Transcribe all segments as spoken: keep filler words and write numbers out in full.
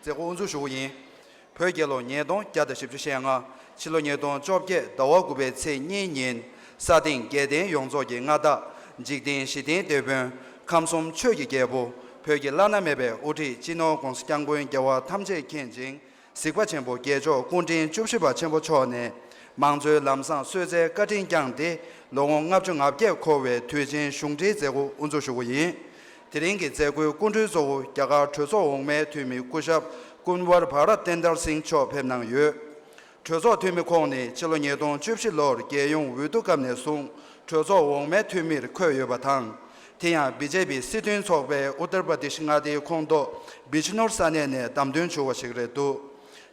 མཛད་སྒོ་དབུ་འཛུགས་ཞུ་རྒྱུ་ཡིན། བོད་རྒྱལ་ལོ་ཉིས་སྟོང་བརྒྱ་དང་བཞི་བཅུ་ཞེ་ལྔ། ཕྱི་ལོ་ཉིས་སྟོང་བཅོ་བརྒྱད་ཟླ་བ་དགུ་པའི་ཚེས་གཉིས་ཉིན། ས་སྟེང་རྒྱལ་བསྟན་ཡོངས་རྫོགས་ཀྱི་མངའ་བདག་འཇིག་རྟེན་གཞི་བརྟན་དེད་དཔོན། ཁམས་གསུམ་ཆོས་ཀྱི་རྒྱལ་པོ། བོད་ཀྱི་བླ་ན་མེད་པའི་དབུ་ཁྲིད་སྤྱི་ནོར་༸གོང་ས་༸སྐྱབས་མགོན་རྒྱལ་བ་ཐམས་ཅད་མཁྱེན་ཅིང་གཟིགས་པ་ཆེན་པོ་རྒྱལ་མཆོག་སྐུ་ཕྲེང་བཅུ་བཞི་པ་ཆེན་པོ་མཆོག་ནས། མང་གཙོའི་ལམ་བཟང་གསོལ་སྩལ་བཀའ་དྲིན་བསྐྱངས་ཏེ། ལོ་ངོ་ལྔ་བཅུ་ང་བརྒྱད་འཁོར་བའི་དུས་ཆེན་གཞུང་འབྲེལ་མཛད་སྒོ་དབུ་འཛུགས་ཞུ་རྒྱུ་ཡིན། དེ་རིང་གི་མཛད་སྒོའི་སྐུ་མགྲོན་གཙོ་བོ་རྒྱ་གར་གྲོས་ཚོགས་འོག་མའི་འཐུས་མི་སྐུ་ཞབས་ཀུན་ཝར་བྷ་ར་ཏེན་དར་སིང་མཆོག་ཕེབས་གནང་ཡོད། གྲོས་ཚོགས་འཐུས་མི་ཁོང་ནི་ཕྱི་ལོ་ཉིས་སྟོང་བཅུ་བཞི་ལོར་རྒྱལ་ཡོངས་འོས་བསྡུ་སྐབས་ནས་བཟུང་གྲོས་ཚོགས་འོག་མའི་འཐུས་མིར་འཁོད་ཡོད་པ་དང་། དེ་ཡང་བི་ཇེ་པི་སྲིད་དོན་ཚོགས་པའི་ཨུ་ཏར་པ་དིཤ་མངའ་སྡེའི་ཁོངས་གཏོགས་བི་ཇི་ནོར་ས་གནས་ནས་བདམས་ཐོན་བྱུང་བ་ཞིག་རེད་འདུག་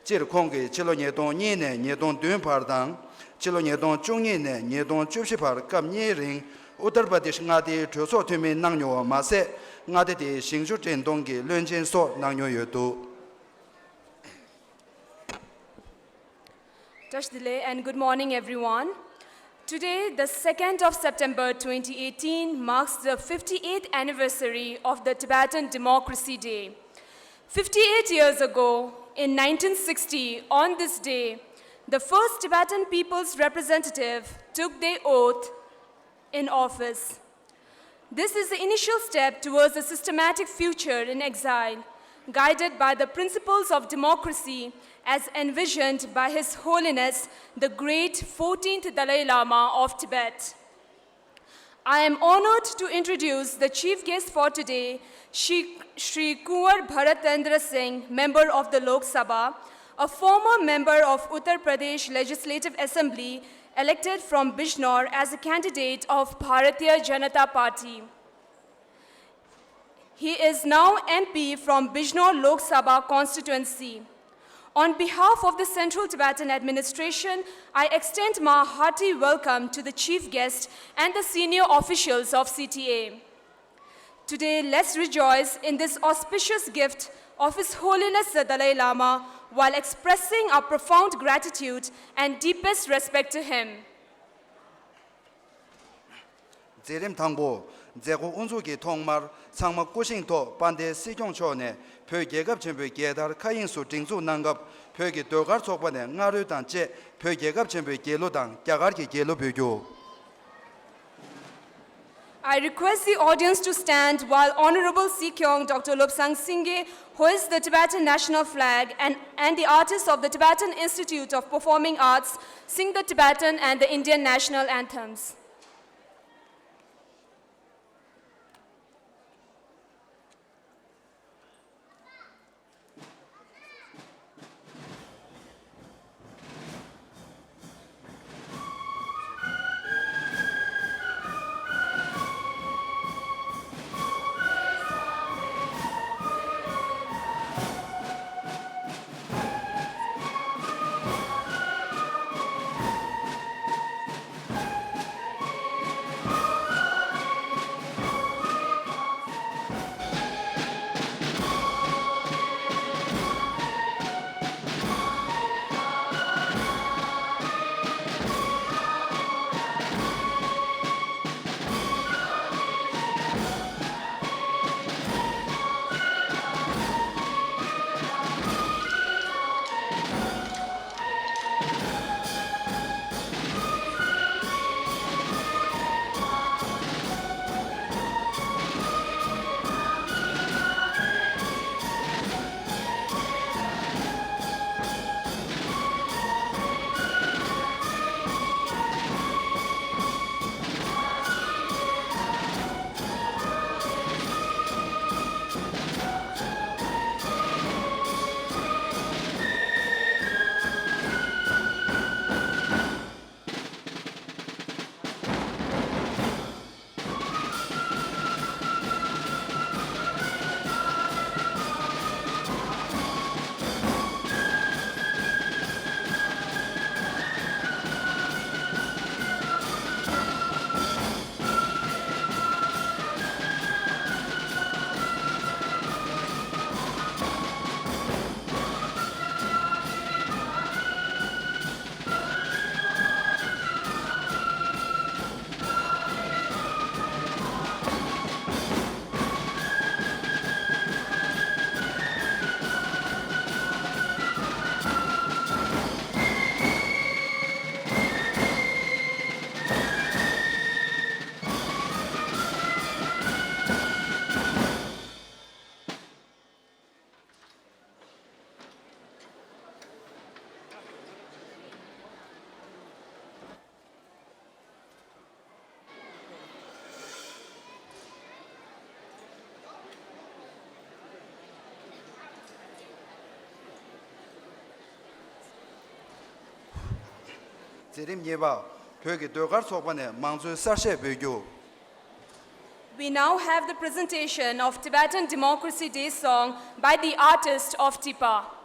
སྤྱིར་ཁོང་གིས་ཕྱི་ལོ་ཉིས་སྟོང་གཉིས་ནས་ཉིས་སྟོང་བདུན་བར་དང་། ཕྱི་ལོ་ཉིས་སྟོང་བཅུ་གཉིས་ནས་ཉིས་སྟོང་བཅུ་བཞི་བར་སྐབས་གཉིས་རིང་ཨུ་ཏར་པ་དིཤ་མངའ་སྡེའི་གྲོས་ཚོགས་འཐུས་མི་གནང་མྱོང་བ་མ་ཟད། མངའ་སྡེ་དེའི་ཞིང་ཆུ་འདྲེན་གཏོང་གི་བློན་ཆེན་སོགས་གནང་མྱོང་ཡོད་འདུག Tashi delek and good morning, everyone. Today, the second of September twenty eighteen, marks the fifty-eighth anniversary of the Tibetan Democracy Day. Fifty-eight years ago, in nineteen sixty, on this day, the first Tibetan people's representative took their oath in office. This is the initial step towards a systematic future in exile, guided by the principles of democracy as envisioned by His Holiness the Great fourteenth Dalai Lama of Tibet. I am honored to introduce the chief guest for today, Shri, Shri Kunwar Bharatendra Singh, member of the Lok Sabha, a former member of Uttar Pradesh Legislative Assembly, elected from Bijnor as a candidate of Bharatiya Janata Party. He is now M P from Bijnor Lok Sabha constituency. On behalf of the Central Tibetan Administration, I extend my hearty welcome to the chief guest and the senior officials of C T A. Today, let's rejoice in this auspicious gift of His Holiness the Dalai Lama while expressing our profound gratitude and deepest respect to him. མཛད་རིམ་དང་པོ། མཛད་སྒོ་དབུ་འཛུགས་ཀྱི་ཐོག་མར་ཚང་མ་སྐུ་བཞེངས་ཐོག་དཔལ་ལྡན་སྲིད་སྐྱོང་མཆོག་ནས་བོད་རྒྱལ་ཁབ་ཆེན་པོའི་རྒྱལ་དར་མཁའ་དབྱིངས་སུ་སྒྲེང་འཛུགས་གནང་སྐབས། བོད་ཀྱི་ཟློས་གར་ཚོགས་པ་ནས་རྔ་རོལ་དང་བཅས་བོད་རྒྱལ་ཁབ་ཆེན་པོའི་རྒྱལ་གླུ་དང་རྒྱ་གར་གྱི་རྒྱལ་གླུ་འབུལ་རྒྱུ། I request the audience to stand while Honorable Sikyong Doctor Lobsang Singye hoists the Tibetan national flag and, and the artists of the Tibetan Institute of Performing Arts sing the Tibetan and the Indian national anthems. མཛད་རིམ་གཉིས་པ། བོད་ཀྱི་ཟློས་གར་ཚོགས་པ་ནས་མང་གཙོའི་གསར་བཤད་འབུལ་རྒྱུ། We now have the presentation of Tibetan Democracy Day song by the artist of Tipa.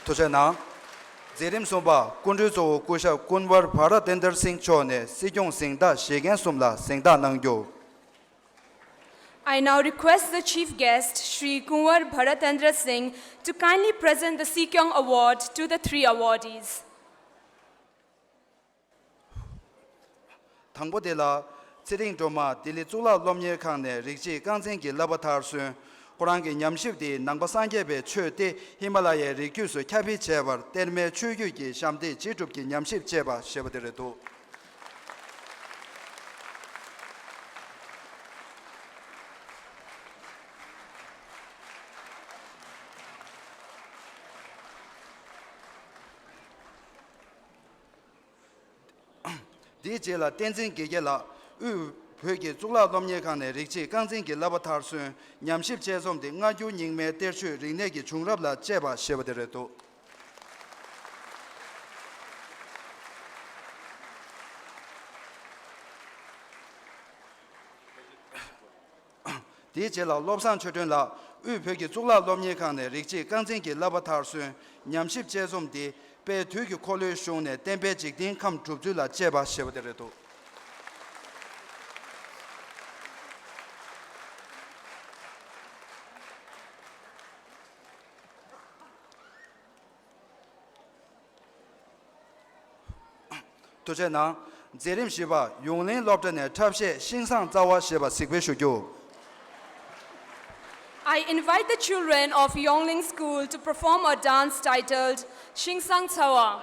ཐུགས་རྗེ་གནང་། མཛད་རིམ་གསུམ་པ། སྐུ་མགྲོན་གཙོ་བོ་སྐུ་ཞབས་ཀུན་ཝར་བྷ་ར་ཏེན་དར་སིང་མཆོག་ནས་སྲིད་སྐྱོང་གཟེངས་རྟགས་བཞེས་མཁན་གསུམ་ལ་གཟེངས་རྟགས་གནང་རྒྱུ། I now request the chief guest, Shri Kunwar Bharatendra Singh, to kindly present the Sikyong Award to the three awardees. དང་པོ་དེ་ལ། ཚེ་རིང་སྒྲོལ་མ་ལྡི་ལི་གཙུག་ལག་སློབ་གཉེར་ཁང་ནས་རིགས་གཅིག་རྐང་འཛིན་གྱི་བསླབ་པ་མཐར་སོན། ཁོ་རང་གི་ཉམས་ཞིབ་དེ་ནང་པ་སངས་རྒྱས་པའི་ཆོས་ཏེ་ཧི་མ་ལ་ཡའི་རི་རྒྱུད་སུ་ཁྱབ་སྤེལ་བྱས་པར་གཏེར་མའི་ཆོས་བརྒྱུད་ཀྱི་ཞབས་འདེགས་རྗེས་གྲུབ་ཀྱི་ཉམས་ཞིབ་ཅེས་པ་ཞེས་པ་དེ་རེད་འདུག་དེའི་རྗེས་ལ་བསྟན་འཛིན་དགེ་རྒྱལ་ལགས། དབུས་བོད་ཀྱི་གཙུག་ལག་སློབ་གཉེར་ཁང་ནས་རིགས་གཅིག་རྐང་འཛིན་གྱི་བསླབ་པ་མཐར་སོན། ཉམས་ཞིབ་དཔྱད་རྩོམ་དེ་སྔ་འགྱུར་རྙིང་མའི་གཏེར་ཆོས་རིག་གནས་ཀྱི་བྱུང་རབས་ལ་དཔྱད་པ་ཞེས་པ་དེ་རེད་འདུག་དེའི་རྗེས་ལ་བློ་བཟང་ཆོས་སྒྲོན་ལགས། དབུས་བོད་ཀྱི་གཙུག་ལག་སློབ་གཉེར་ཁང་ནས་རིགས་གཅིག་རྐང་འཛིན་གྱི་བསླབ་པ་མཐར་སོན། ཉམས་ཞིབ་དཔྱད་རྩོམ་འདི་དཔལ་དུས་ཀྱི་འཁོར་ལོའི་གཞུང་ནས་བསྟན་པའི་འཇིག་རྟེན་ཁམས་གྲུབ་ཚུལ་ལ་དཔྱད་པ་ཞེས་པ་དེ་རེད་འདུག་ཐུགས་རྗེ་གནང་། མཛད་རིམ་བཞི་པ། ཡོངས་གླིང་སློབ་གྲྭ་ནས་འཁྲབ་གཞས་ཤིང་བཟང་རྩ་བ་ཞེས་པ་གཟིགས་འབུལ་ཞུ་རྒྱུ། I invite the children of Yongling School to perform a dance titled Shingsang Tsawa.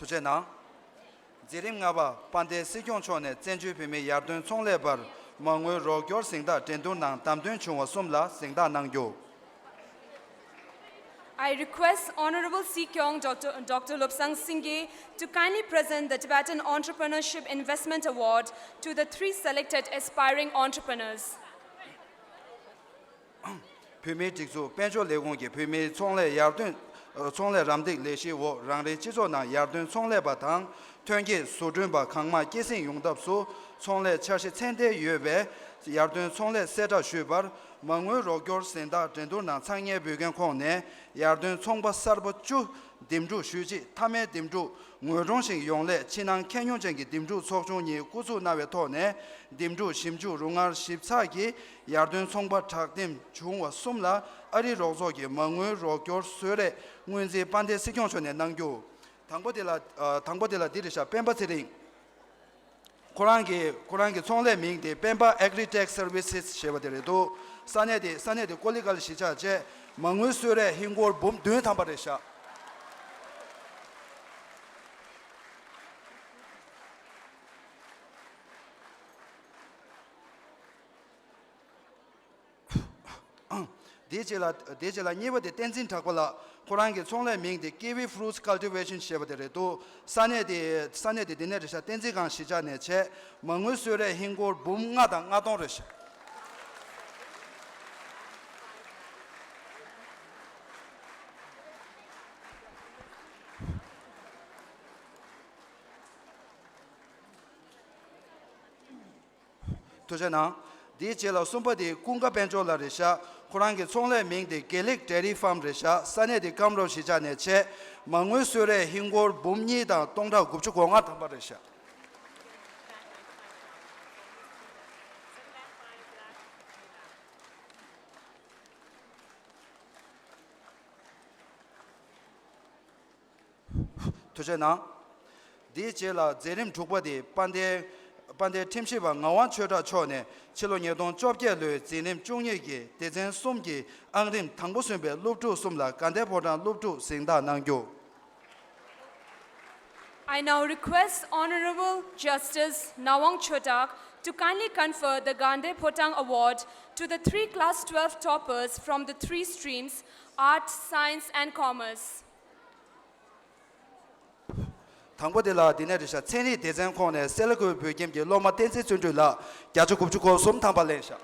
ཐུགས་རྗེ་གནང་། མཛད་རིམ་ལྔ་པ། དཔལ་ལྡན་སྲིད་སྐྱོང་མཆོག་ནས་བཙན་བྱོལ་བོད་མིའི་ཡར་ཐོན་ཚོང་ལས་པར་མ་དངུལ་རོགས་སྐྱོར་གཟེངས་རྟགས་འགྲན་བསྡུར་ནང་བདམས་ཐོན་བྱུང་བ་གསུམ་ལ་གཟེངས་རྟགས་གནང་རྒྱུ། I request Honorable Sir Kyong Doctor Doctor Lobsang Singye to kindly present the Tibetan Entrepreneurship Investment Award to the three selected aspiring entrepreneurs. བོད་མིའི་སྒྲིག་འཛུགས་དཔལ་འབྱོར་ལས་ཁུངས་ཀྱིས་བོད་མིའི་ཚོང་ལས་ཡར་ཐོན། ཚོང་ལས་རམ་འདེགས་ལས་གཞིའི་འོག་རང་རེའི་སྤྱི་ཚོགས་ནང་ཡར་ཐོན་ཚོང་ལས་པ་དང་ཐོན་སྐྱེད་བཟོ་སྐྲུན་པ་གང་མང་སྐྱེད་སྲིང་ཡོང་ཐབས་སུ་ཚོང་ལས་འཆར་གཞི་ཚད་ལྡན་ཡོད་པའི་ཡར་ཐོན་ཚོང་ལས་གསལ་བསྒྲགས་ཞུས་པར། མ་དངུལ་རོགས་སྐྱོར་གཟེངས་རྟགས་འགྲན་བསྡུར་ནང་འཚང་སྙན་འབུལ་མཁན་ཁོངས་ནས་ཡར་ཐོན་ཚོང་པ་གསར་པ་བཅུ་འདེམས་སྒྲུག་ཞུས་རྗེས། མཐའ་མའི་འདེམས་སྒྲུག་ངོས་སྦྱོང་ཞིག་ཡོང་སླད་ཕྱི་ནང་ཁྱད་མྱོང་ཅན་གྱི་འདེམས་སྒྲུག་ཚོགས་ཆུང་གཉིས་བསྐོ་ཚུགས་གནང་བའི་ཐོག་ནས། འདེམས་སྒྲུག་ཞིབ་འཇུག་རུ་དངར་ཞིབ་ཚགས་ཀྱིས་ཡར་ཐོན་ཚོང་པ་དྲག་འདེམས་བྱུང་བ་གསུམ་ལ་ཨ་རིའི་རོགས་ཚོགས་ཀྱི་མ་དངུལ་རོགས་སྐྱོར་བཟོ་རེས་སྔོན་རྩིས་དཔལ་ལྡན་སྲིད་སྐྱོང་མཆོག་ནས་གནང་རྒྱུ། དང་པོ་དེ་ལ། ཨ། དང་པོ་དེ་ལ་འདི་རེད་ཤག་སྤེན་པ་ཚེ་རིང་། ཁོ་རང་གི་ཁོ་རང་གི་ཚོང་ལས་མིང་དེ་སྤེན་པ་Agri Tech Services ཞེས་པ་དེ་རེད་འདུག་ས་གནས་དེ་ས་གནས་དེ་ཀོ་ལི་གྷལ་གཞིས་ཆགས་བཅས། མ་དངུལ་གསོལ་རས་ཧིན་སྒོར་འབུམ་བདུན་ཐམ་པ་རེད་ཤག་དེའི་རྗེས་ལ། དེའི་རྗེས་ལ་གཉིས་པ་དེ་བསྟན་འཛིན་གྲགས་པ་ལགས། ཁོ་རང་གི་ཚོང་ལས་མིང་དེ་Kiwi Fruits Cultivation ཞེས་པ་དེ་རེད་འདུག་ས་གནས་དེ་ས་གནས་དེ་འདི་ནས་རེད་ཤག་བསྟན་འཛིན་སྒང་གཞིས་ཆགས་ནས་བྱས། མ་དངུལ་གསོལ་རས་ཧིན་སྒོར་འབུམ་ལྔ་དང་ལྔ་སྟོང་རེད་ཤག་ཐུགས་རྗེ་གནང་། དེའི་རྗེས་ལ་གསུམ་པ་དེ་ཀུན་དགའ་དཔལ་འབྱོར་ལགས་རེད་ཤག་ཁོ་རང་གི་ཚོང་ལས་མིང་དེ་དགེ་ལེགས་Dairy Farm རེད་ཤག་ས་གནས་དེ་ཀམ་རོ་གཞིས་ཆགས་ནས་བྱས། མ་དངུལ་གསོལ་རས་ཧིན་སྒོར་འབུམ་གཉིས་དང་སྟོང་ཕྲག་དགུ་བཅུ་གོ་ལྔ་ཐམ་པ་རེད་ཤག་ཐུགས་རྗེ་གནང་། དེའི་རྗེས་ལ་མཛད་རིམ་དྲུག་པ་དེ་དཔལ་ལྡན་དཔལ་ལྡན་ཁྲིམས་ཞིབ་པ་ངག་དབང་ཆོས་གྲགས་མཆོག་ནས་ཕྱི་ལོ་ཉིས་སྟོང་བཅོ་བརྒྱད་ལོའི་འཛིན་རིམ་བཅུ་གཉིས་ཀྱི་སྡེ་ཚན་གསུམ་གྱི་ཨང་རིམ་དང་པོ་སོན་པའི་སློབ་ཕྲུག་གསུམ་ལ་དགའ་ལྡན་ཕོ་བྲང་སློབ་ཕྲུག་གཟེངས་རྟགས་གནང་རྒྱུ། I now request Honorable Justice Ngawang Chodak to kindly confer the Gande Photang Award to the three class twelve toppers from the three streams, Arts, Science and Commerce. དང་པོ་དེ་ལ་འདི་ནས་རེད་ཤག་ཚན་རིག་སྡེ་ཚན་ཁོངས་ནས་སེ་ལ་ཀོའི་བོད་ཁྱིམ་གྱི་སློབ་མ་བསྟན་འཛིན་བརྩོན་འགྲུས་ལགས་བརྒྱ་ཆ་དགུ་བཅུ་གོ་གསུམ་ཐམ་པ་ལེན་ཤག་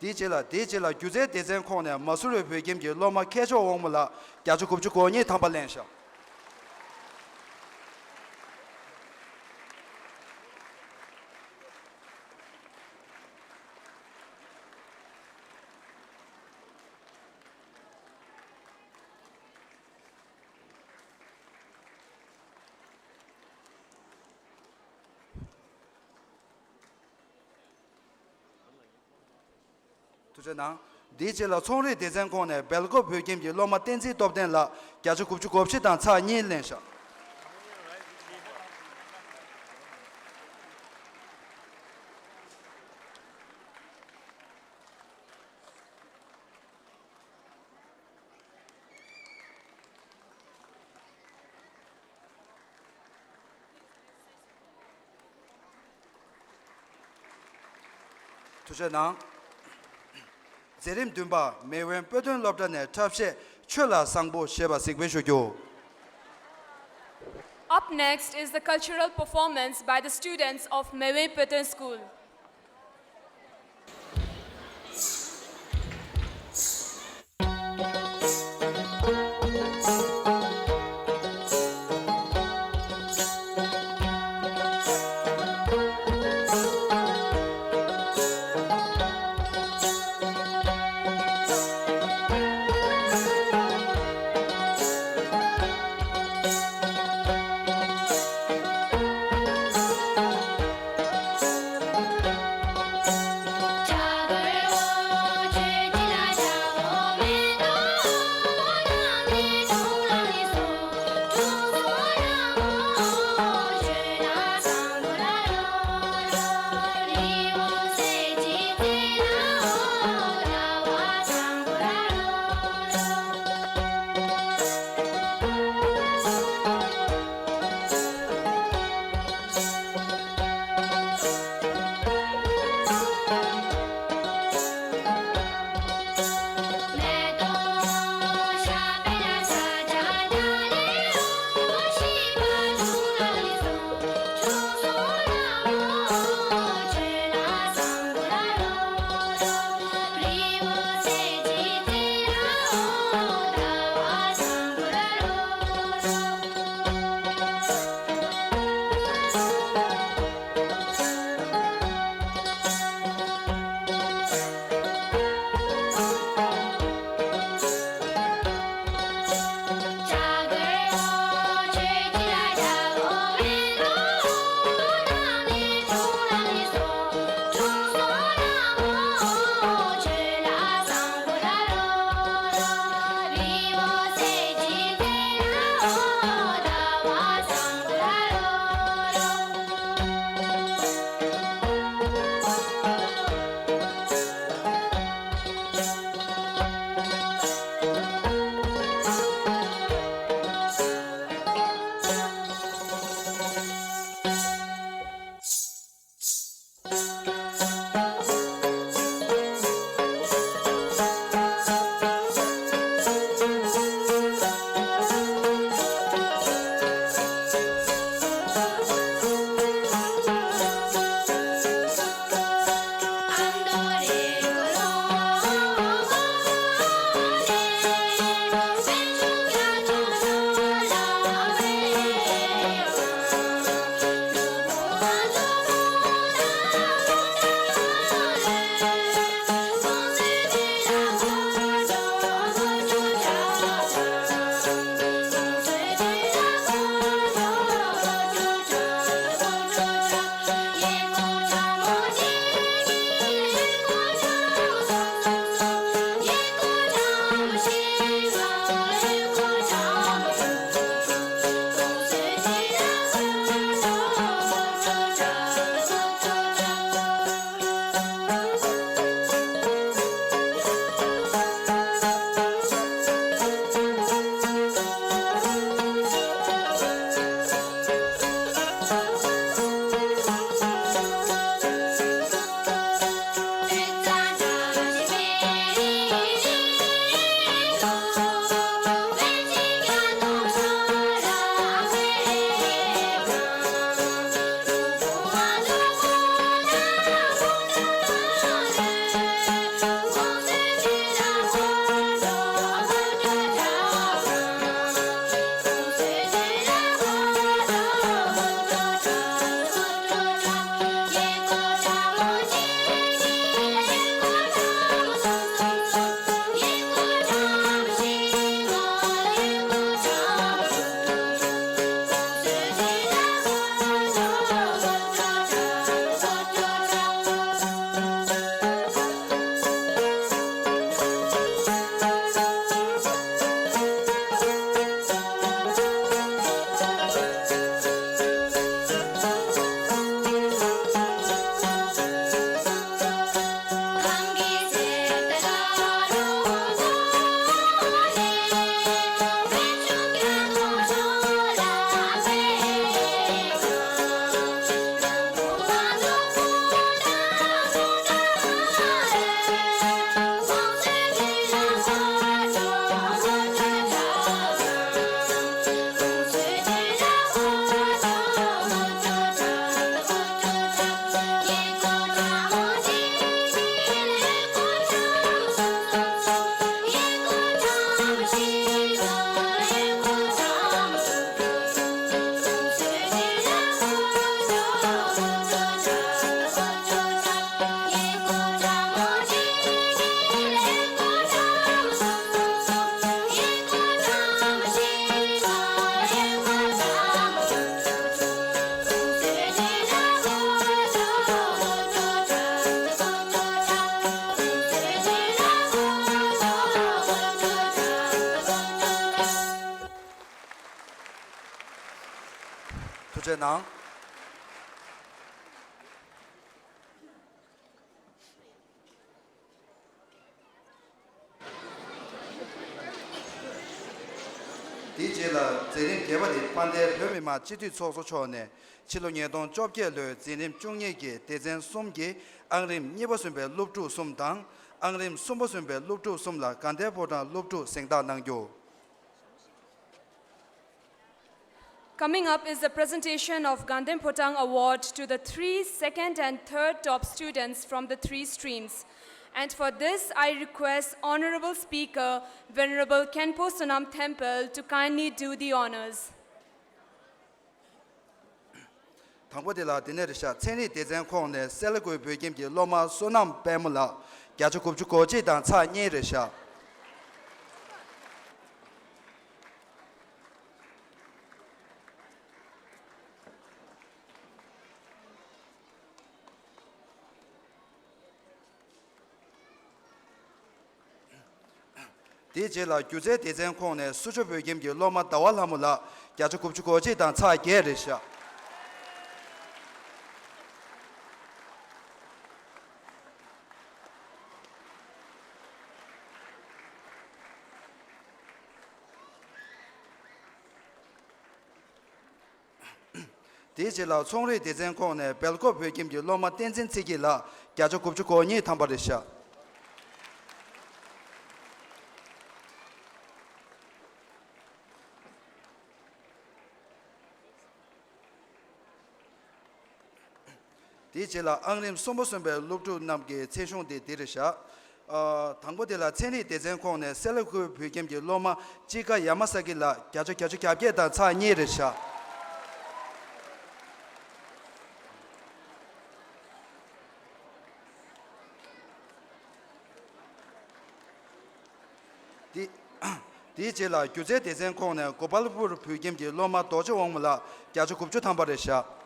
དེའི་རྗེས་ལ། དེའི་རྗེས་ལ་སྒྱུ་རྩལ་སྡེ་ཚན་ཁོངས་ནས་མ་སུ་རི་བོད་ཁྱིམ་གྱི་སློབ་མ་མཁས་མཆོག་དབང་མོ་ལགས་བརྒྱ་ཆ་དགུ་བཅུ་གོ་གཉིས་ཐམ་པ་ལེན་ཤག་ཐུགས་རྗེ་གནང་། དེའི་རྗེས་ལ་ཚོང་རིག་སྡེ་ཚན་ཁོངས་ནས་སྦེལ་ཀོབ་བོད་ཁྱིམ་གྱི་སློབ་མ་བསྟན་འཛིན་སྟོབས་ལྡན་ལགས་བརྒྱ་ཆ་དགུ་བཅུ་གོ་བཞི་དང་ཚེག་གཉིས་ལེན་ཤག་ཐུགས་རྗེ་གནང་། མཛད་རིམ་བདུན་པ། མེས་དབོན་དཔལ་ལྡན་སློབ་གྲྭ་ནས་འཁྲབ་གཞས་ཆོས་ལ་བཟང་པོ་ཞེས་པ་གཟིགས་འབུལ་ཞུ་རྒྱུ། Up Next is the cultural performance by the students of Mewey Pöten School. ཡང་། དེའི་རྗེས་ལ་མཛད་རིམ་བརྒྱད་པ་དེ་དཔལ་ལྡན་བོད་མི་མང་སྤྱི་འཐུས་ཚོགས་གཙོ་མཆོག་ནས་ཕྱི་ལོ་ཉིས་སྟོང་བཅོ་བརྒྱད་ལོའི་མཛད་རིམ་བཅུ་གཉིས་ཀྱི་སྡེ་ཚན་གསུམ་གྱི་ཨང་རིམ་གཉིས་པ་ཟིན་པའི་སློབ་ཕྲུག་གསུམ་དང་། ཨང་རིམ་གསུམ་པ་ཟིན་པའི་སློབ་ཕྲུག་གསུམ་ལ་དགའ་ལྡན་ཕོ་བྲང་སློབ་ཕྲུག་གཟེངས་རྟགས་གནང་རྒྱུ། Coming up is the presentation of Ganden Photang Award to the three second and third top students from the three streams. And for this, I request Honorable Speaker Venerable Khenpo Sonam Thempel to kindly do the honors. དང་པོ་དེ་ལ་དེ་ནས་རེད་ཤག་ཚན་རིག་སྡེ་ཚན་ཁོངས་ནས་སེ་ལ་ཀུའི་བོད་ཁྱིམ་གྱི་སློབ་མ་བསོད་ནམས་དཔལ་མོ་ལགས་བརྒྱ་ཆ་དགུ་བཅུ་གོ་གཅིག་དང་ཚེག་གཉིས་རེད་ཤག་དེའི་རྗེས་ལ་སྒྱུ་རྩལ་སྡེ་ཚན་ཁོངས་ནས་སུ་ཇོ་བོད་ཁྱིམ་གྱི་སློབ་མ་ཟླ་བ་ལྷ་མོ་ལགས་བརྒྱ་ཆ་དགུ་བཅུ་གོ་གཅིག་དང་ཚེག་བརྒྱད་རེད་ཤག་དེའི་རྗེས་ལ་ཚོང་རིག་སྡེ་ཚན་ཁོངས་ནས་སྦེལ་ཀོབ་བོད་ཁྱིམ་གྱི་སློབ་མ་བསྟན་འཛིན་ཚེ་སྐྱིད་ལགས་བརྒྱ་ཆ་དགུ་བཅུ་གོ་གཉིས་ཐམ་པ་རེད་ཤག་དེའི་རྗེས་ལ་ཨང་རིམ་གསུམ་པ་སོན་པའི་སློབ་ཕྲུག་རྣམས་ཀྱི་མཚན་གཞུང་དེ་འདི་རེད་ཤག་ཨ། དང་པོ་དེ་ལ་ཚན་རིག་སྡེ་ཚན་ཁོངས་ནས་སེ་ལ་ཀུའི་བོད་ཁྱིམ་གྱི་སློབ་མ་ཅི་ཀ་ཡ་མ་ས་ཀི་ལགས་བརྒྱ་ཆ་བརྒྱད་ཅུ་གྱ་བརྒྱད་དང་ཚེག་གཉིས་རེད་ཤག་དེ། དེའི་རྗེས་ལ་སྒྱུ་རྩལ་སྡེ་ཚན་ཁོངས་ནས་གོ་པལ་པུར་བོད་ཁྱིམ་གྱི་སློབ་མ་རྡོ་རྗེ་དབང་མོ་ལགས་བརྒྱ་ཆ་དགུ་བཅུ་ཐམ་པ་རེད་ཤག་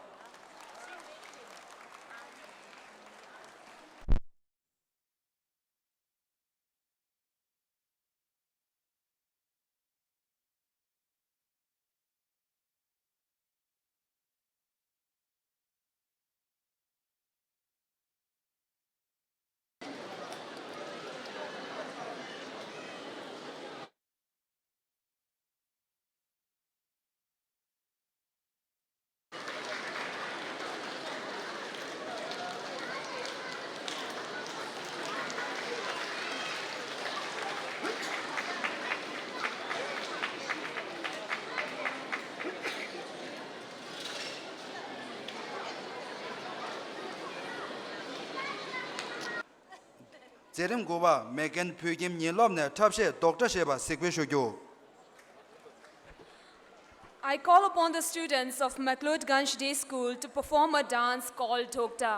མཛད་རིམ་དགུ་པ་མེག་གྷན་བོད་ཁྱིམ་ཉིན་སློབ་ནས་འཁྲབ་གཞས་རྡོག་ཁྲ་ཞེས་པ་གཟིགས་འབུལ་ཞུ་རྒྱུ། I call upon the students of McLeod Ganj Day School to perform a dance called Dhokta.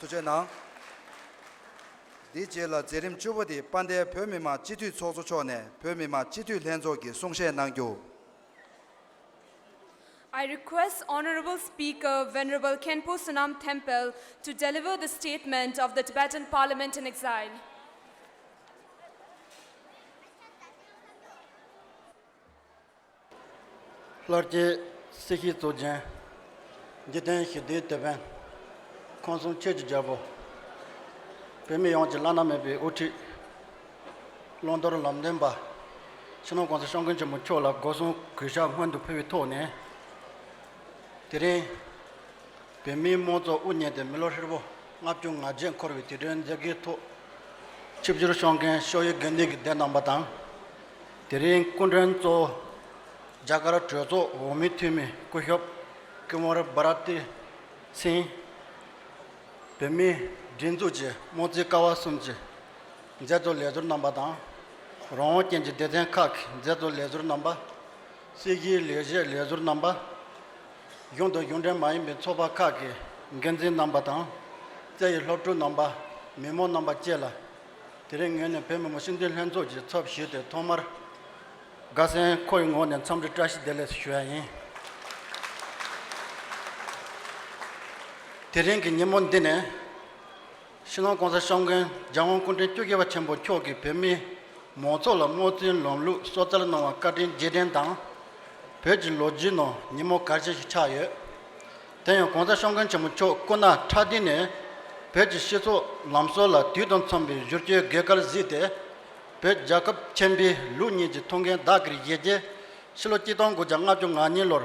ཐུགས་རྗེ་གནང་། འདིའི་རྗེས་ལ་མཛད་རིམ་བཅུ་པ་དེ་དཔལ་ལྡན་བོད་མི་མང་སྤྱི་འཐུས་ཚོགས་གཙོ་མཆོག་ནས་བོད་མི་མང་སྤྱི་འཐུས་ལྷན་ཚོགས་ཀྱིས་གསུང་བཤད་གནང་རྒྱུ། I request Honorable Speaker Venerable Khenpo Sonam Thempel to deliver the statement of the Tibetan Parliament in Exile. ལྷར་བཅས་སྲིད་ཞིའི་གཙུག་རྒྱན། འཇིག་རྟེན་ཞི་བདེའི་དེད་དཔོན། ཁམས་གསུམ་ཆོས་ཀྱི་རྒྱལ་པོ། བོད་མི་ཡོངས་ཀྱི་བླ་ན་མེད་པའི་དབུ་ཁྲིད། བླང་དོར་ལམ་སྟོན་པ། སྤྱི་ནོར་༸གོང་ས་༸སྐྱབས་མགོན་ཆེན་པོ་མཆོག་ལ་སྒོ་གསུམ་གུས་ཕྱག་སྔོན་དུ་ཕུལ་བའི་ཐོག་ནས། དེ་རིང་། བོད་མིའི་དམངས་གཙོ་དབུ་བརྙེས་ཏེ་མི་ལོ་ཧྲིལ་པོ་ལྔ་བཅུ་ང་བརྒྱད་འཁོར་བའི་དུས་དྲན་མཛད་སྒོའི་ཐོག་ཆིབས་བསྒྱུར་ཞུ་མཁན་ཤོག་ཡུལ་དགེ་འདུན་གྱི་སྡེ་རྣམ་པ་དང་། དེ་རིང་སྐུ་མགྲོན་གཙོ་བོ་རྒྱ་གར་གྲོས་ཚོགས་འོས་མི་འཐུས་མི་སྐུ་ཞབས་ཀི་མོར་བྷ་ར་ཏི་སིང་། བོད་མིའི་སྒྲིག་འཛུགས་ཀྱི་དམངས་གཙོའི་ཀ་བ་གསུམ་གྱི་མཛད་གཙོ་ལས་ཟུར་རྣམ་པ་དང་། རང་དབང་ཅན་གྱི་སྡེ་ཚན་ཁག་གི་མཛད་གཙོ་ལས་ཟུར་རྣམ་པ། སྲིད་ཞིའི་ལས་བྱེད་ལས་ཟུར་རྣམ་པ། གཞུང་དང་གཞུང་འབྲེལ་མ་ཡིན་པའི་ཚོགས་པ་ཁག་གི་འགན་འཛིན་རྣམ་པ་དང་། རྩེ་ཡི་སློབ་ཕྲུག་རྣམ་པ། མི་མང་རྣམ་པ་བཅས་ལ། དེ་རིང་ངོས་ནས་བོད་མི་མང་སྤྱི་འཐུས་ལྷན་ཚོགས་ཀྱི་ཚབ་ཞུས་ཏེ་ཐོག་མར། དགའ་སེམས་ཁོ་ཡི་ངོས་ནས་འཚམས་འདྲི་བཀྲ་ཤིས་བདེ་ལེགས་ཞུ་ཡ་ཡིན། དེ་རིང་གི་ཉིན་མོ་འདི་ནས། སྤྱི་ནོར་༸གོང་ས་༸སྐྱབས་མགོན་༸རྒྱལ་དབང་སྐུ་ཕྲེང་བཅུ་བཞི་པ་ཆེན་པོ་མཆོག་གིས་བོད་མིའི་མང་ཚོགས་ལ་དམངས་གཙོའི་ལམ་ལུགས་སྲོག་རྩ་གནང་བར་བཀའ་དྲིན་རྗེས་དྲན་དང་། བོད་ཀྱི་ལོ་རྒྱུས་ནང་ཉིན་མོ་གལ་ཆེ་ཞིག་ཆགས་ཡོད། དེ་ཡང་༸གོང་ས་༸སྐྱབས་མགོན་ཆེན་པོ་མཆོག་སྐུ་ན་ཕྲ་དུས་ནས་བོད་ཀྱི་སྤྱི་ཚོགས་ལམ་སྲོལ་ལ་དུས་དང་འཚམ་པའི་བསྒྱུར་བཅོས་དགོས་གལ་གཟིགས་ཏེ། བོད་རྒྱལ་ཁབ་ཆེན་པོའི་ལུགས་གཉིས་ཀྱི་ཐུགས་འགན་བདག་གིར་བཞེས་རྗེས། ཕྱི་ལོ་ཆིག་སྟོང་དགུ་བརྒྱ་ལྔ་བཅུ་ང་གཉིས་ལོར་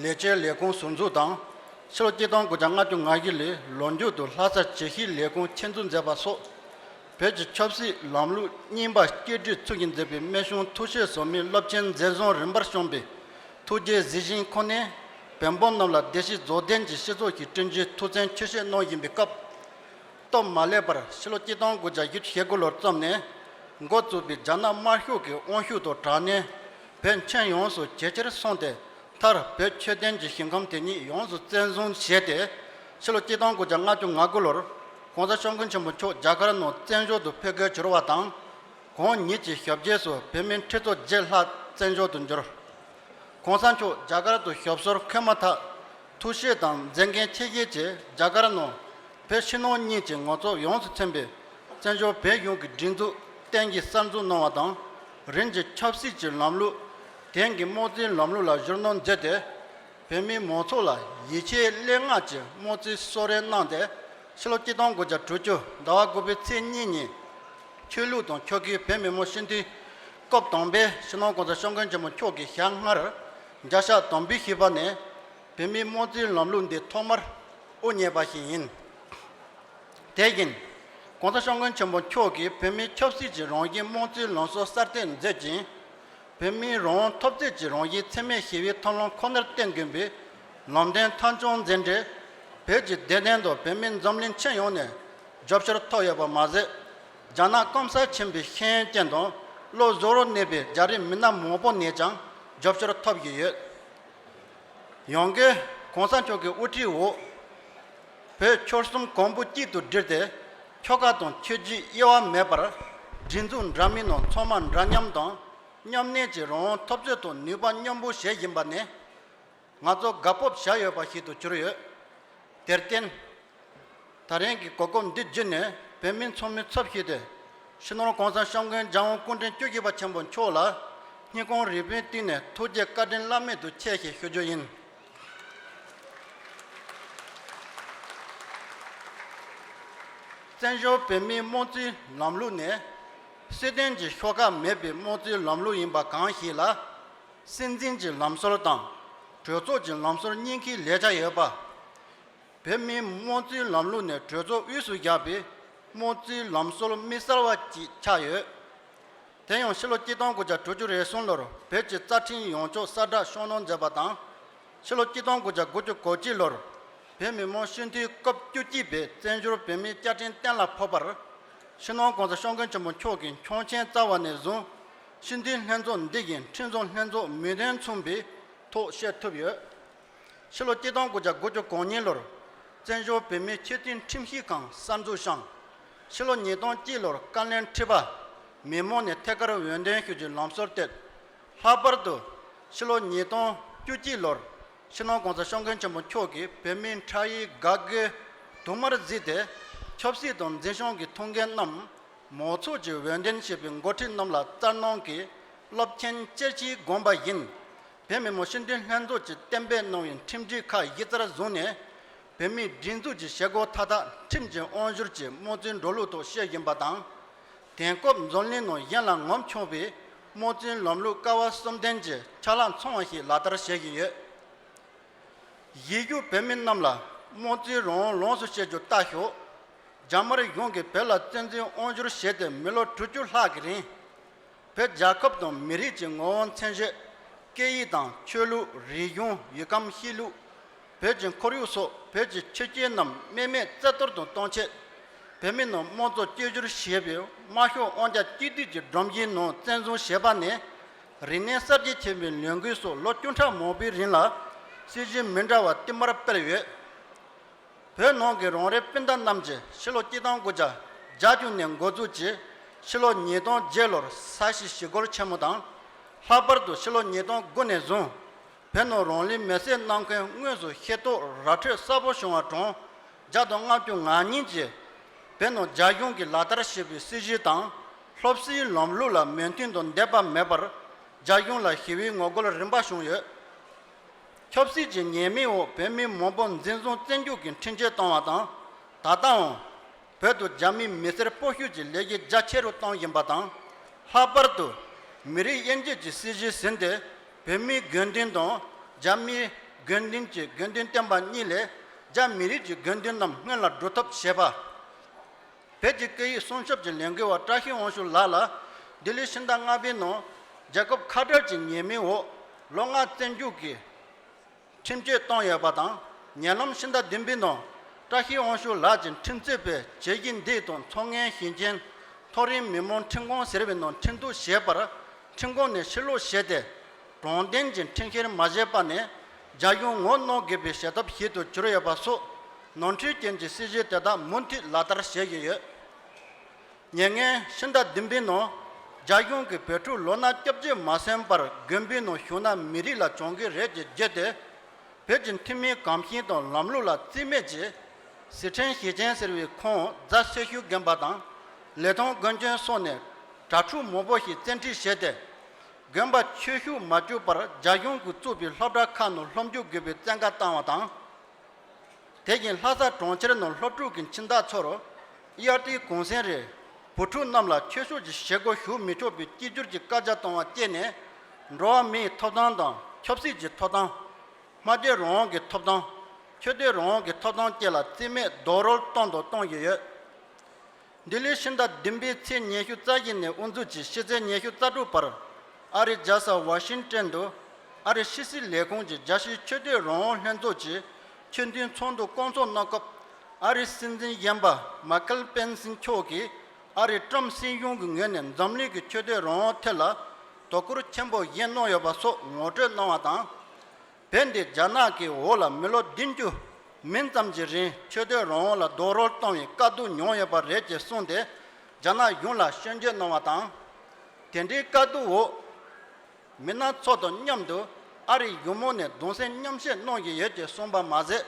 ལས་བྱེད་ལས་ཁུངས་ཟུར་འཛུགས་དང་། ཕྱི་ལོ་ཆིག་སྟོང་དགུ་བརྒྱ་ལྔ་བཅུ་ང་བཞི་ལོའི་ལོ་མཇུག་ཏུ་ལྷ་ས་བྱེས་ཤིག་ལས་ཁུངས་ཆེད་འཛུགས་མཛད་པ་སོགས། བོད་ཀྱི་ཆབ་སྲིད་ལམ་ལུགས་རྙིང་པ་བསྐྱར་སྒྲིག་ཚུལ་བཞིན་མཛད་པའི་དམར་གཞུང་ཐུགས་བཞེད་ཟབ་མོའི་རླབས་ཆེན་མཛད་བཟང་རིམ་པར་བྱོན་པའི་ཐུགས་རྗེའི་གཟི་བྱིན་ཁོ་ནས། བོད་འབངས་རྣམས་ལ་བདེ་སྐྱིད་རྫོགས་ལྡན་གྱི་སྤྱི་ཚོགས་ཤིག་བསྐྲུན་རྒྱུའི་ཐུགས་བརྩེ་ཆེ་བཞེས་གནང་བཞིན་པའི་སྐབས། སྟབས་མ་ལེགས་པར་ཕྱི་ལོ་ཆིག་སྟོང་དགུ་བརྒྱ་བཞི་བཅུ་ཞེ་དགུ་ལོར་རྩོམ་ནས་འགོ་བཙུགས་པའི་རྒྱ་ནག་དམར་ཤོག་གི་དབང་ཤུགས་དང་དྲག་གནོན་བོད་ཁྱོན་ཡོངས་སུ་ཇེ་ཆེར་སོང་སྟེ། མཐར་བོད་ཆོས་ལྡན་གྱི་ཞིང་ཁམས་དེ་ཉིད་ཡོངས་སུ་བཙན་བཟུང་བྱས་ཏེ། ཕྱི་ལོ་ཆིག་སྟོང་དགུ་བརྒྱ་ལྔ་བཅུ་ང་དགུ་ལོར་༸གོང་ས་༸སྐྱབས་མགོན་ཆེན་པོ་མཆོག་རྒྱ་གར་ནང་བཙན་བྱོལ་དུ་ཕེབས་སྐལ་གྱུར་བ་དང་། ཁོང་ཉིད་ཀྱི་ཞབས་རྗེས་སུ་བོད་མིའི་ཁྲི་ཚོ་བརྒྱད་ལྷག་བཙན་བྱོལ་དུ་འབྱོར། ༸གོང་ས་མཆོག་རྒྱ་གར་དུ་ཞབས་སོར་འཁོད་མ་ཐག་ཐུགས་བཞེད་དང་མཛད་འགན་ཆེ་བཞེས་ཀྱིས་རྒྱ་གར་ནང་བོད་ཕྱི་ནང་གཉིས་ཀྱི་ངོ་ཚབ་ཡོངས་སུ་མཚོན་པའི་བཙན་བྱོལ་བོད་གཞུང་གི་སྒྲིག་འཛུགས་བརྟན་གྱིས་གསར་འཛུགས་གནང་བ་དང་། རིམ་གྱིས་ཆབ་སྲིད་ཀྱི་ལམ་ལུགས། དེང་གི་དམངས་གཙོའི་ལམ་ལུགས་ལ་བསྒྱུར་གནང་མཛད་དེ། བོད་མིའི་མང་ཚོགས་ལ་ཡིད་ཆེས་སླད་སྔར་གྱི་དམངས་གཙོའི་གསོལ་རས་གནང་སྟེ། ཕྱི་ལོ་ཆིག་སྟོང་དགུ་བརྒྱ་དྲུག་ཅུ་ཟླ་བ་དགུ་པའི་ཚེས་གཉིས་ཉིན། ཆོས་ལུགས་དང་ཆོལ་ཁའི་བོད་མི་མང་སྤྱི་འཐུས་སྐབས་དང་པའི་སྤྱི་ནོར་༸གོང་ས་༸སྐྱབས་མགོན་ཆེན་པོ་མཆོག་གིས་ཞལ་སྔར་མཇལ་ཕྱག་དམ་འབུལ་ཞུས་པ་ནས། བོད་མིའི་དམངས་གཙོའི་ལམ་ལུགས་འདི་ཐོག་མར་དབུ་བརྙེས་པ་ཞིག་ཡིན། དེ་བཞིན་༸གོང་ས་༸སྐྱབས་མགོན་ཆེན་པོ་མཆོག་གིས་བོད་མིའི་ཆབ་སྲིད་ཀྱི་རང་བཞིན་དམངས་གཙོའི་ལམ་སྲོལ་གསར་གཏོད་མཛད་ཅིང་། བོད་མིའི་རང་དབང་འཐབ་རྩོད་ཀྱི་རང་བཞིན་འཚེ་མེད་ཞི་བའི་ཐབས་ལམ་ཁོ་ནར་བརྟེན་དགོས་པའི་ ལམ་སྟོན་མཐའ་སྐྱོང་མཛད་འཕྲིན་བོད་ཀྱི་བདེ་དོན་དང་བོད་མི་འཛམ་གླིང་ཁྱོན་ཡོངས་ནས་རྒྱབ་སྐྱོར་ཐོབ་ཡོད་པ་མ་ཟད། རྒྱ་ནག་གོང་ས་ཆེན་པོའི་ཤེས་ཡོན་ཅན་དང་བློ་གཟུ་བོར་གནས་པའི་རྒྱ་རིགས་མི་སྣ་མང་པོ་ནས་ཀྱང་རྒྱབ་སྐྱོར་ཐོབ་ཀྱི་ཡོད། ཡང་སྒོས་གོང་ས་མཆོག་གི་དབུ་ཁྲིད་འོག་བོད་ཆོལ་གསུམ་གོང་བུ་གཅིག་ཏུ་བསྒྲིལ་ཏེ། ཆོལ་ཁ་དང་ཆོས་བརྒྱུད་དབྱེ་བ་མེད་པར་སྒྲིག་འཛུགས་འདྲ་མིན་ནང་ཚང་མ་འདྲ་མཉམ་དང་མཉམ་གནས་ཀྱི་རང་དབང་འཐབ་རྩོད་དང་ནུས་པ་མཉམ་སྤུངས་བྱེད་བཞིན་པ་ནི། ང་ཚོ་དགའ་སྤོབས་བྱ་ཡོད་པ་ཞིག་ཏུ་གྱུར་ཡོད། དེར་བརྟེན། ད་རིང་གི་གོ་སྐབས་འདི་བརྒྱུད་ནས་བོད་མི་ཚང་མའི་ཚབ་ཞུས་ཏེ། སྤྱི་ནོར་༸གོང་ས་༸སྐྱབས་མགོན་༸རྒྱལ་དབང་སྐུ་ཕྲེང་བཅུ་བཞི་པ་ཆེན་པོ་མཆོག་ལ་སྙིང་ཁོང་རུས་པའི་གཏིང་ནས་ཐུགས་རྗེ་བཀའ་དྲིན་བླ་མེད་དུ་ཆེ་ཞེས་ཞུ་རྒྱུ་ཡིན། བཙན་བྱོལ་བོད་མིའི་དམངས་གཙོའི་ལམ་ལུགས་ནི། སྲིད་དོན་གྱི་ཤོག་ཁག་མེད་པའི་དམངས་གཙོའི་ལམ་ལུགས་ཡིན་པ་གང་ཞིག་ལ། སྲིད་འཛིན་གྱི་ལམ་སྲོལ་དང་། གྲོས་ཚོགས་ཀྱི་ལམ་སྲོལ་གཉིས་ཀའི་ལེགས་ཆ་ཡོད་པ། བོད་མིའི་དམངས་གཙོའི་ལམ་ལུགས་ནི་གྲོས་ཚོགས་དབུས་སུ་བཞག་པའི་དམངས་གཙོའི་ལམ་སྲོལ་དམིགས་བསལ་བ་ཅིག་ཆགས་ཡོད། དེ་ཡང་ཕྱི་ལོ་ཆིག་སྟོང་དགུ་བརྒྱ་དྲུག་ཅུ་རེ་གསུམ་ལོར་བོད་ཀྱི་རྩ་ཁྲིམས་ཡོངས་རྫོགས་གསལ་བསྒྲགས་ཤོག་ནང་མཛད་པ་དང་། ཕྱི་ལོ་ཆིག་སྟོང་དགུ་བརྒྱ་དགུ་བཅུ་གོ་གཅིག་ལོར་བོད་མི་མང་སྤྱི་འཐུས་སྐབས་བཅུ་གཅིག་པའི་བཙན་བྱོལ་བོད་མིའི་བཅའ་ཁྲིམས་གཏན་ལ་ཕབ་པར། སྤྱི་ནོར་༸གོང་ས་༸སྐྱབས་མགོན་ཆེན་པོ་མཆོག་གི་ཆོག་མཆན་རྩ་བ་ནས་བཟུང་སྤྱི་འཐུས་ལྷན་ཚོགས་འདི་བཞིན་ཁྲིམས་བཟོ་ལྷན་ཚོགས་མོས་མཐུན་མཚུངས་པའི་ཐོག་བྱེད་ཐུབ་ཡོད། ཕྱི་ལོ་ཆིག་སྟོང་དགུ་བརྒྱ་དགུ་བཅུ་གོ་གཉིས་ལོར་བཙན་བྱོལ་བོད་མིའི་ཆེས་མཐོའི་ཁྲིམས་ཞིབ་ཁང་གསར་འཛུགས་བྱུང་། ཕྱི་ལོ་ཉིས་སྟོང་གཅིག་ལོར་བཀའ་བློན་ཁྲི་པ་མི་མང་ནས་ཐད་ཀར་འོས་འདེམས་ཞུ་རྒྱུའི་ལམ་སྲོལ་བཏོད། ལྷག་པར་དུ་ཕྱི་ལོ་ཉིས་སྟོང་བཅུ་གཅིག་ལོར་སྤྱི་ནོར་༸གོང་ས་༸སྐྱབས་མགོན་ཆེན་པོ་མཆོག་གིས་བོད་མིའི་ཕྲག་གཡས་འགག་སྒོའི་དུང་དམར་བརྫིས་ཏེ་ཆབ་སྲིད་དང་འཛིན་སྐྱོང་གི་ཐུགས་འགན་རྣམས་མང་ཚོགས་ཀྱིས་འོས་འདེམས་བྱས་པའི་འགོ་ཁྲིད་རྣམས་ལ་སྩལ་གནང་གིས་རླབས་ཆེན་ཅེར་གྱིས་དགོངས་པ་བཞིན། བོད་མི་མང་སྤྱི་འཐུས་ལྷན་ཚོགས་ཀྱིས་གཏན་འབེབས་གནང་བའི་ཁྲིམས་སྒྲིག་ཁག་གཞི་རྩར་བཟུང་ནས། བོད་མིའི་སྒྲིག་འཛུགས་ཀྱི་བྱེད་སྒོ་མཐའ་དག་ཁྲིམས་ཀྱི་དབང་བསྒྱུར་གྱིས་དམངས་གཙོའི་འགྲོ་ལུགས་ཐོག་སྤེལ་བཞིན་པ་དང་། དེང་སྐབས་འཛམ་གླིང་ནང་གཞན་ལ་ངོམ་ཆོག་པའི་དམངས་གཙོའི་ལམ་ལུགས་ཀ་བ་གསུམ་ལྡན་གྱི་ཆ་ལག་ཚང་བ་ཞིག་ལག་བསྟར་བྱེད་བཞིན་ཡོད། གཞིས་བཞུགས་བོད་མི་རྣམས་ལ་དམངས་གཙོའི་རང་དབང་ལོངས་སུ་སྤྱོད་རྒྱུ་ལྟ་ཞོག་རྒྱ་དམར་གཞུང་གིས་བོད་ལ་བཙན་འཛུལ་དབང་བསྒྱུར་བྱས་ཏེ་མི་ལོ་དྲུག་ཅུ་ལྷག་གི་རིང་། བོད་རྒྱལ་ཁབ་དང་མི་རིགས་ཀྱི་ངོ་བོ་མཚན་བརྗོད། སྐད་ཡིག་དང་ཆོས་ལུགས། རིག་གཞུང་། ཡུལ་ཁམས། གཤིས་ལུགས། བོད་ཀྱི་ཁོར་ཡུག་སོགས་བོད་ཀྱི་ཆོས་བརྒྱུད་རྣམས་རྨེག་མེད་རྩ་གཏོར་དུ་གཏོང་ཆེད། བོད་མི་རྣམས་དམངས་གཙོ་བཅོས་བསྒྱུར་བྱས་པའི་དམར་ཤོག་དབང་རྒྱལ་གཅིག་སྡུད་ཀྱི་སྒྲོམ་གཞིའི་ནང་བཙན་བཟུང་བྱས་པ་ནས། རིག་གནས་གསར་བརྗེ་ཆེན་པོའི་ལས་འགུལ་སོགས་ལོ་བཅུ་ཕྲག་མང་པོའི་རིང་ལ་སྲིད་བྱུས་མི་འདྲ་བ་བསྟུད་མར་སྤེལ་ཡོད། བོད་ནང་གི་རང་རེའི་སྤུན་ཟླ་རྣམས་ཀྱིས་ཕྱི་ལོ་ཆིག་སྟོང་དགུ་བརྒྱ་བརྒྱད་ཅུ་ནས་འགོ་འཛུགས་ཀྱིས་ཕྱི་ལོ་ཉིས་སྟོང་བརྒྱད་ལོར་ས་གཞི་ཞི་རྒོལ་ཆེན་མོ་དང་། ལྷག་པར་དུ་ཕྱི་ལོ་ཉིས་སྟོང་དགུ་ནས་བཟུང་བོད་ནང་རང་ལུས་མེར་སྲེག་གནང་མཁན་དངོས་སུ་ཤེས་རྟོགས་ར་འཕྲོད་གསལ་པོ་བྱུང་བ་གྲངས་བརྒྱ་དང་ལྔ་བཅུ་ང་གཉིས་ཀྱིས་བོད་ནང་རྒྱ་གཞུང་གིས་ལག་བསྟར་བྱས་པའི་སྲིད་བྱུས་དང་སློབ་གསོའི་ལམ་ལུགས་ལ་མོས་མཐུན་དང་འདོད་པ་མེད་པར་རྒྱ་གཞུང་ལ་ཞི་བའི་ངོ་རྒོལ་རིམ་པ་བྱུང་ཡོད། ཆབ་སྲིད་ཀྱི་ཉེས་མིང་འོག་བོད་མི་མང་པོ་འཛིན་བཟུང་བཙོན་འཇུག་གི་ཁྲིམས་གཅོད་བཏང་བ་དང་། ད་ལྟའང་བོད་དུ་རྒྱ་མིའི་མི་སེར་སྤོ་བཤུག་གི་ལས་འགུལ་རྒྱ་ཆེ་རུ་གཏོང་བཞིན་པ་དང་། ལྷག་པར་དུ་མི་རིགས་དབྱེ་འབྱེད་ཀྱི་སྲིད་བྱུས་ཟིན་ཏེ། བོད་མིའི་དགོས་འདུན་དང་རྒྱ་མིའི་དགོས་འདུན་གྱི་དགོས་འདུན་བསྟན་པ་གཉིས་ལས་རྒྱ་མི་རིགས་ཀྱི་དགོས་འདུན་རྣམས་སྔོན་ལ་སྒྲུབ་ཐབས་བྱས་པ། བོད་ཀྱི་སྐད་ཡིག་སྲུང་སྐྱོབ་ཀྱི་ལས་འགུལ་བ་བཀྲ་ཤིས་དབང་ཕྱུག་ལགས་ལ་ལྡི་ལི་ཕྱི་ཟླ་ལྔ་པའི་ནང་རྒྱལ་ཁབ་ཁ་བྲལ་གྱི་ཉེས་མིང་འོག་ལོ་ལྔ་བཙོན་འཇུག་གི་ཁྲིམས་གཅོད་བཏང་ཡོད་པ་དང་། ཉེ་ལམ་ཕྱི་ཟླ་བདུན་པའི་ནང་བཀྲ་ཤིས་དབང་ཕྱུག་ལགས་ཀྱི་ཁྲིམས་རྩོད་པས་བྱས་རྗེས་འདི་དང་མཚོ་སྔོན་ཞིང་ཆེན་མཐོ་རིམ་མི་དམངས་ཁྲིམས་ཁང་ཟེར་བའི་ནང་ཁྲིམས་གཏུག་བྱས་པར་ཁྲིམས་ཁང་ནས་ཕྱིར་ལོག་བྱས་ཏེ། དྲང་བདེན་གྱི་ཁྲིམས་བཤེར་མ་བྱས་པ་ནས་རྒྱ་གཞུང་ངོ་གནོང་དགོས་པའི་བྱེད་ཐབས་ཤིག་ཏུ་གྱུར་ཡོད་པ་སོགས་ནོར་འཁྲུལ་ཅན་གྱི་སྲིད་བྱུས་དེ་དག་མུ་མཐུད་ལག་བསྟར་བྱེད་བཞིན་ཡོད། ཉེ་སྔོན་ཕྱི་ཟླ་བདུན་པའི་ནང་རྒྱ་གཞུང་གིས་བོད་ཕྲུག་ལོ་ན་བཅོ་བརྒྱད་མ་སོན་པར་དགོན་པའི་ནང་བཞུགས་ན་མི་རིགས་ལ་གྱོང་གུན་རེད་ཅེས་བརྗོད་དེ། བོད་ཀྱི་འཐུས་མིའི་གོམས་གཤིས་དང་ལམ་ལུགས་ལ་རྩིས་མེད་ཀྱིས། སི་ཁྲོན་ཞིང་ཆེན་ཟེར་བའི་ཁོངས་རྫ་སེར་ཤུལ་དགོན་པ་དང་། ལི་ཐང་དགོན་ཆེན་སོགས་ནས་དྭ་ཕྲུག་མང་པོ་ཞིག་བཙན་ཁྲིད་བྱས་ཏེ། དགོན་པ་ཆོས་ཞུགས་མ་བཅུག་པར་རྒྱ་གཞུང་གིས་བཙུགས་པའི་སློབ་གྲྭ་ཁག་ནང་སློབ་འཇུག་དགོས་པའི་བཙན་བཀའ་བཏང་བ་དང་། དེ་བཞིན་ལྷ་ས་གྲོང་ཁྱེར་ནང་སློབ་ཕྲུག་གི་ཁྱིམ་བདག་ཚོར་དབྱར་དུས་གུང་སེང་རེར་བུ་ཕྲུག་རྣམས་ལ་ཆོས་ཕྱོགས་ཀྱི་བྱེད་སྒོར་ཞུགས་མི་ཆོག་པའི་གཅིག་གྱུར་གྱི་བཀའ་རྒྱ་བཏང་བ་བཅས་ནས། འགྲོ་བ་མིའི་ཐོབ་ཐང་དང་ཆབ་སྲིད་ཀྱི་ཐོབ་ཐང་། སྨྲ་བརྗོད་རང་དབང་གི་ཐོབ་ཐང་། ཆོས་དད་རང་དབང་གི་ཐོབ་ཐང་བཅས་ལ་རྩིས་མེད་རྡོག་རོལ་གཏོང་དང་གཏོང་བཞིན་ཡོད། ལྡི་ལི་ཕྱི་ཟླ་བདུན་པའི་ཚེས་ཉི་ཤུ་རྩ་བཞི་ནས་དབུ་འཛུགས་ཀྱིས་ཕྱི་ཚེས་ཉི་ཤུ་རྩ་དྲུག་བར་ཨ་རིའི་རྒྱལ་ས་ཝ་ཤིང་ཊོན་དུ་ ཨ་རིའི་ཕྱི་སྲིད་ལས་ཁུངས་ཀྱི་རྒྱལ་སྤྱིའི་ཆོས་དད་རང་དབང་ལྷན་ཚོགས་ཀྱི་ཆོས་དོན་ཚོགས་འདུ་བསྐོང་ཚོགས་གནང་སྐབས། ཨ་རིའི་སྲིད་འཛིན་གཞོན་པ་མཱ་ཁེལ་པེན་སི་མཆོག་གིས་ཨ་རིའི་ཀྲམ་སྲིད་གཞུང་གི་ངོས་ནས་འཛམ་གླིང་གི་ཆོས་དད་རང་དབང་ཐད་ལ་དོ་ཁུར་ཆེན་པོ་བཞེས་གནང་ཡོད་པ་སོགས་ངོ་སྤྲོད་གནང་བ་དང་། བོད་འདི་རྒྱ་ནག་གི་འོག་ལ་མི་ལོ་བདུན་ཅུ་མིན་ཙམ་གྱི་རིང་ཆོས་དད་རང་དབང་ལ་རྡོག་རོལ་གཏོང་བའི་དཀའ་སྡུག་མྱོང་ཡོད་པ་རེད་ཅེས་གསུངས་ཏེ། རྒྱ་ནག་གཞུང་ལ་སྐྱོན་བརྗོད་གནང་བ་དང་། དེ་འདྲའི་དཀའ་སྡུག་འོག་མི་སྣ་ཚོ་དང་མཉམ་དུ་ཨ་རིའི་གཞུང་མང་ནས་གདུང་སེམས་མཉམ་བསྐྱེད་གནང་བཞིན་ཡོད་ཅེས་གསུངས་པ་མ་ཟད།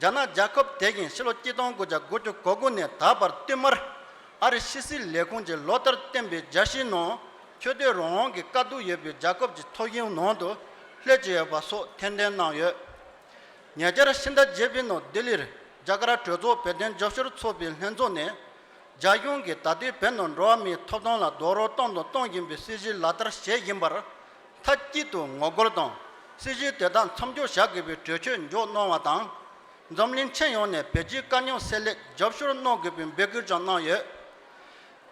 རྒྱ་ནག་རྒྱལ་ཁབ་དེ་བཞིན་ཕྱི་ལོ་གཅིག་སྟོང་དགུ་བརྒྱ་དགུ་བཅུ་གོ་དགུ་ནས་ད་བར་བསྟུད་མར་ཨ་རིའི་ཕྱི་སྲིད་ལས་ཁུངས་ཀྱིས་ལོ་ལྟར་བཏོན་པའི་རྒྱལ་སྤྱིའི་ནང་ཆོས་དད་རང་དབང་གི་དཀའ་སྡུག་ཡོད་པའི་རྒྱལ་ཁབ་ཀྱི་ཐོ་གཞུང་ནང་དུ་སླེབས་ཀྱི་ཡོད་པ་སོགས་ཐེར་འདོན་གནང་ཡོད། ཉེ་ཆར་ཕྱི་ཟླ་བརྒྱད་པའི་ནང་ལྡི་ལིར་རྒྱ་གར་གྲོས་ཚོགས་བོད་དོན་རྒྱབ་སྐྱོར་ཚོགས་པའི་ལྷན་ཚོགས་ནས། རྒྱ་གཞུང་གིས་ད་ལྟའི་བོད་ནང་འགྲོ་བ་མིའི་ཐོབ་ཐང་ལ་རྡོག་རོལ་གཏོང་དང་གཏོང་བཞིན་པའི་སྲིད་བྱུས་ལག་བསྟར་བྱེད་བཞིན་པར་མཐའ་གཅིག་ཏུ་ངོ་རྒོལ་དང་། སྲིད་བྱུས་དེ་དག་མཚམས་འཇོག་བྱ་དགོས་པའི་གྲོས་ཆོད་འཇོག་གནང་བ་དང་། འཛམ་གླིང་ཁྱོན་ཡོངས་ནས་བོད་རྒྱའི་དཀའ་རྙོག་སེལ་སླད་རྒྱབ་སྐྱོར་གནང་དགོས་པའི་འབོད་སྐུལ་ཀྱང་གནང་ཡོད།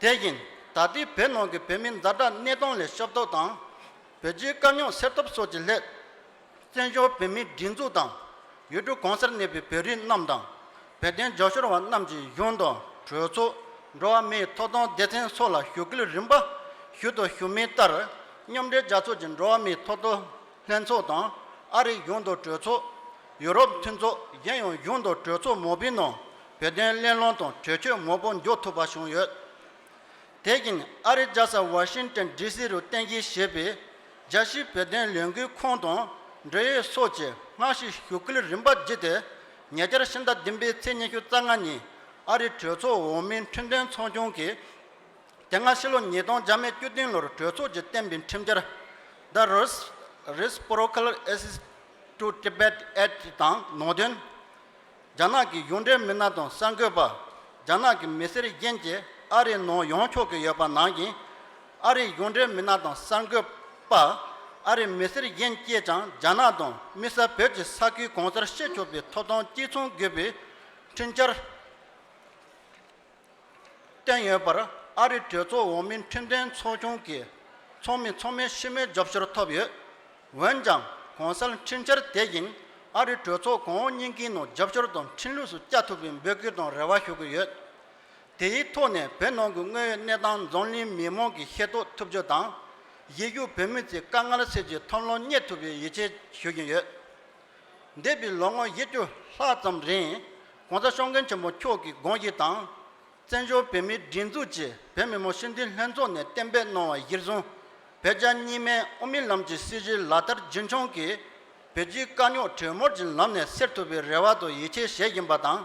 དེ་བཞིན་ད་ལྟའི་བོད་ནང་གི་བོད་མིའི་ཛ་དྲག་གནས་སྟངས་ལ་ཞིབ་ཏོག་དང་། བོད་རྒྱའི་དཀའ་རྙོག་སེལ་ཐབས་སོགས་ཀྱི་སླད། བཙན་བྱོལ་བོད་མིའི་སྒྲིག་འཛུགས་དང་། ཡུལ་གྲུ་གང་སར་གནས་པའི་བོད་རིགས་རྣམས་དང་། བོད་དོན་རྒྱབ་སྐྱོར་བ་རྣམས་ཀྱིས་གཞུང་དང་གྲོས་ཚོགས། འགྲོ་བ་མིའི་ཐོབ་ཐང་སྡེ་ཚན་སོགས་ལ་ཞུ་སྐུལ་རིམ་པ་ཞུས་དང་ཞུ་མུས་ལྟར། མཉམ་འབྲེལ་རྒྱལ་ཚོགས་ཀྱི་འགྲོ་བ་མིའི་ཐོབ་ཐང་ལྷན་ཚོགས་དང་། ཨ་རིའི་གཞུང་དང་གྲོས་ཚོགས། ཡུ་རོབ་མཐུན་ཚོགས། གཞན་ཡང་གཞུང་དང་གྲོས་ཚོགས་མང་པོའི་ནང་བོད་དོན་གླེང་སློང་དང་གྲོས་ཆོད་མང་པོ་འཇོག་ཐུབ་པ་བྱུང་ཡོད། དེ་བཞིན་ཨ་རིའི་རྒྱལ་ས་ཝ་ཤིང་ཊོན་ཌི་སི་རུ་རྟེན་གཞི་བྱས་པའི་རྒྱལ་སྤྱིའི་བོད་དོན་ལས་འགུལ་ཁང་དང་འབྲེལ་ཡོད་སོགས་ཀྱིས་སྔ་ཕྱི་ཞུ་སྐུལ་རིམ་པ་བརྒྱུད་དེ། ཉེ་ཆར་ཕྱི་ཟླ་བདུན་པའི་ཚེས་ཉི་ཤུ་རྩ་ལྔ་ཉིན་ཨ་རིའི་གྲོས་ཚོགས་འོག་མིན་ཁྲིམས་དོན་ཚོགས་ཆུང་གིས། དེ་སྔ་ཕྱི་ལོ་ཉིས་སྟོང་བརྒྱ་མེད་བཅུ་བདུན་ལོར་གྲོས་ཚོགས་ཀྱིས་བཏོན་པའི་ཁྲིམས་འཆར། The Res- Reciprocal Access to Tibet Act དང་ནང་དོན། རྒྱ་ནག་གི་གཞུང་འབྲེལ་མི་སྣ་དང་གསར་འགོད་པ། རྒྱ་ནག་གི་མི་སེར་གཞན་གྱིས་ཨ་རིའི་ནང་ཡོང་ཆོག་གི་ཡོད་པ་ནང་བཞིན། ཨ་རིའི་གཞུང་འབྲེལ་མི་སྣ་དང་གསར་འགོད་པ། ཨ་རིའི་མི་སེར་གཞན་བཅས་ཀྱང་རྒྱ་ནག་དང་དམིགས་བསལ་བོད་ཀྱི་ས་ཁུལ་གང་སར་སྐྱེ་ཆོག་པའི་ཐོབ་ཐང་གཅིག་མཚུངས་དགོས་པའི་ཁྲིམས་འཆར་བཏོན་ཡོད་པར། ཨ་རིའི་གྲོས་ཚོགས་འོག་མིན་ཁྲིམས་དོན་ཚོགས་ཆུང་གི་ཚོགས་མི་ཚང་མས་ཞུ་མོལ་རྒྱབ་སྐྱོར་ཐོབ་ཡོད། འོན་ཀྱང་གོང་གསལ་ཁྲིམས་འཆར་དེ་བཞིན་ཨ་རིའི་གྲོས་ཚོགས་གོང་འོག་གཉིས་ཀའི་ནང་རྒྱབ་སྐྱོར་དང་ཁྲིམས་ལུགས་སུ་བཅའ་ཐུབ་པའི་འབོད་སྐུལ་དང་རེ་བ་ཞུ་གི་ཡོད། དེའི་ཐོག་ནས་བོད་ནང་གི་དངོས་ཡོད་གནས་སྟངས་འཛམ་གླིང་མི་མང་གིས་ཤེས་རྟོགས་ཐུབ་རྒྱུ་དང་། གཞིས་བཞུགས་བོད་མི་ཚོས་དཀའ་ངལ་སེལ་རྒྱུའི་ཐབས་ལམ་རྙེད་ཐུབ་པའི་ཡིད་ཆེས་ཞུ་བཞིན་ཡོད། འདས་པའི་ལོ་ངོ་བཞི་བཅུ་ལྷག་ཙམ་རིང་། ༸གོང་ས་༸སྐྱབས་མགོན་ཆེན་པོ་མཆོག་གི་དགོངས་གཞི་དང་། བཙན་བྱོལ་བོད་མིའི་སྒྲིག་འཛུགས་ཀྱིས་བོད་མི་མང་སྤྱི་འཐུས་ལྷན་ཚོགས་ནས་གཏན་འབེབས་གནང་བ་གཞིར་བཟུང་། བོད་རྒྱ་གཉིས་སྨན་དབུ་མའི་ལམ་གྱི་སྲིད་བྱུས་ལག་བསྟར་རྒྱུན་འཁྱོངས་ཀྱིས། བོད་རྒྱའི་དཀའ་རྙོག་གྲོས་མོལ་གྱི་ལམ་ནས་སེལ་ཐུབ་པའི་རེ་བ་དང་ཡིད་ཆེས་བྱེད་བཞིན་པ་དང་།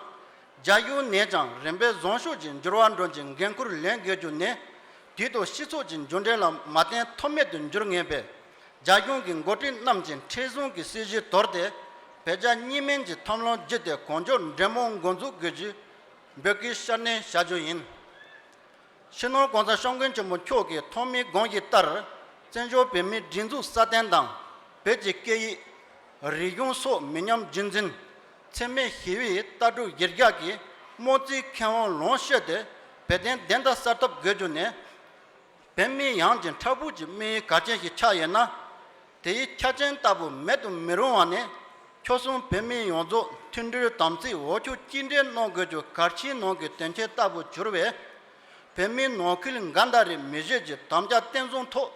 རྒྱ་གཞུང་ནས་ཀྱང་རིམ་པས་བཟང་ཕྱོགས་ཀྱི་འགྱུར་བ་འགྲོ་རྒྱུའི་འགན་ཁུར་ལེན་དགོས་རྒྱུ་ནི། དུས་དང་སྤྱི་ཚོགས་ཀྱི་འགྱུར་འགྲོས་ལ་མ་བརྟེན་ཐབས་མེད་དུ་འགྱུར་ངེས་པས། རྒྱ་གཞུང་གི་འགོ་ཁྲིད་རྣམས་ཀྱིས་མཁྲེགས་བཟུང་གི་སྲིད་བྱུས་དོར་ཏེ། བོད་རྒྱ་གཉིས་སྨན་གྱི་ཐབས་ལམ་བརྒྱུད་དེ་གང་མགྱོགས་འབྲེལ་མོལ་འགོ་འཛུགས་དགོས་རྒྱུའི་འབོད་སྐུལ་ཤར་ནན་བྱ་རྒྱུ་ཡིན། སྤྱི་ནོར་༸གོང་ས་༸སྐྱབས་མགོན་ཆེན་པོ་མཆོག་གི་ཐོག་མའི་དགོངས་གཞི་ལྟར། བཙན་བྱོལ་བོད་མིའི་སྒྲིག་འཛུགས་སྲ་བརྟན་དང་། བོད་ཀྱི་སྐད་ཡིག་རིག་གཞུང་སོགས་མི་ཉམས་རྒྱུན་འཛིན། འཚེ་མེད་ཞི་བའི་ལྟ་གྲུབ་གཞིར་བཞག་གི་དམངས་གཙོའི་ཁེ་དབང་ལོངས་སྤྱོད་དེ། བོད་དོན་བདེན་མཐའ་གསལ་ཐབས་དགོས་རྒྱུ་ནི། བོད་མི་ཡོངས་ཀྱི་འཕྲལ་ཕུགས་ཀྱི་དམིགས་ཡུལ་གལ་ཆེན་ཞིག་ཆགས་ཡོད་ན། དེའི་ཆ་རྐྱེན་ལྟ་བུ་མེད་དུ་མི་རུང་བ་ནི། ཆོལ་གསུམ་བོད་མི་ཡོངས་རྫོགས་མཐུན་སྒྲིལ་དམ་ཚིག་འོ་ཆུ་གཅིག་སྒྲིལ་གནང་དགོས་རྒྱུ་གལ་ཆེའི་ནང་གི་དོན་ཆེན་ལྟ་བུར་གྱུར་བས། བོད་མིའི་ནང་ཁུལ་འགལ་ཟླ་རིགས་མི་བྱེད་ཀྱི་དམ་བཅའ་བརྟན་བཟུང་ཐོག་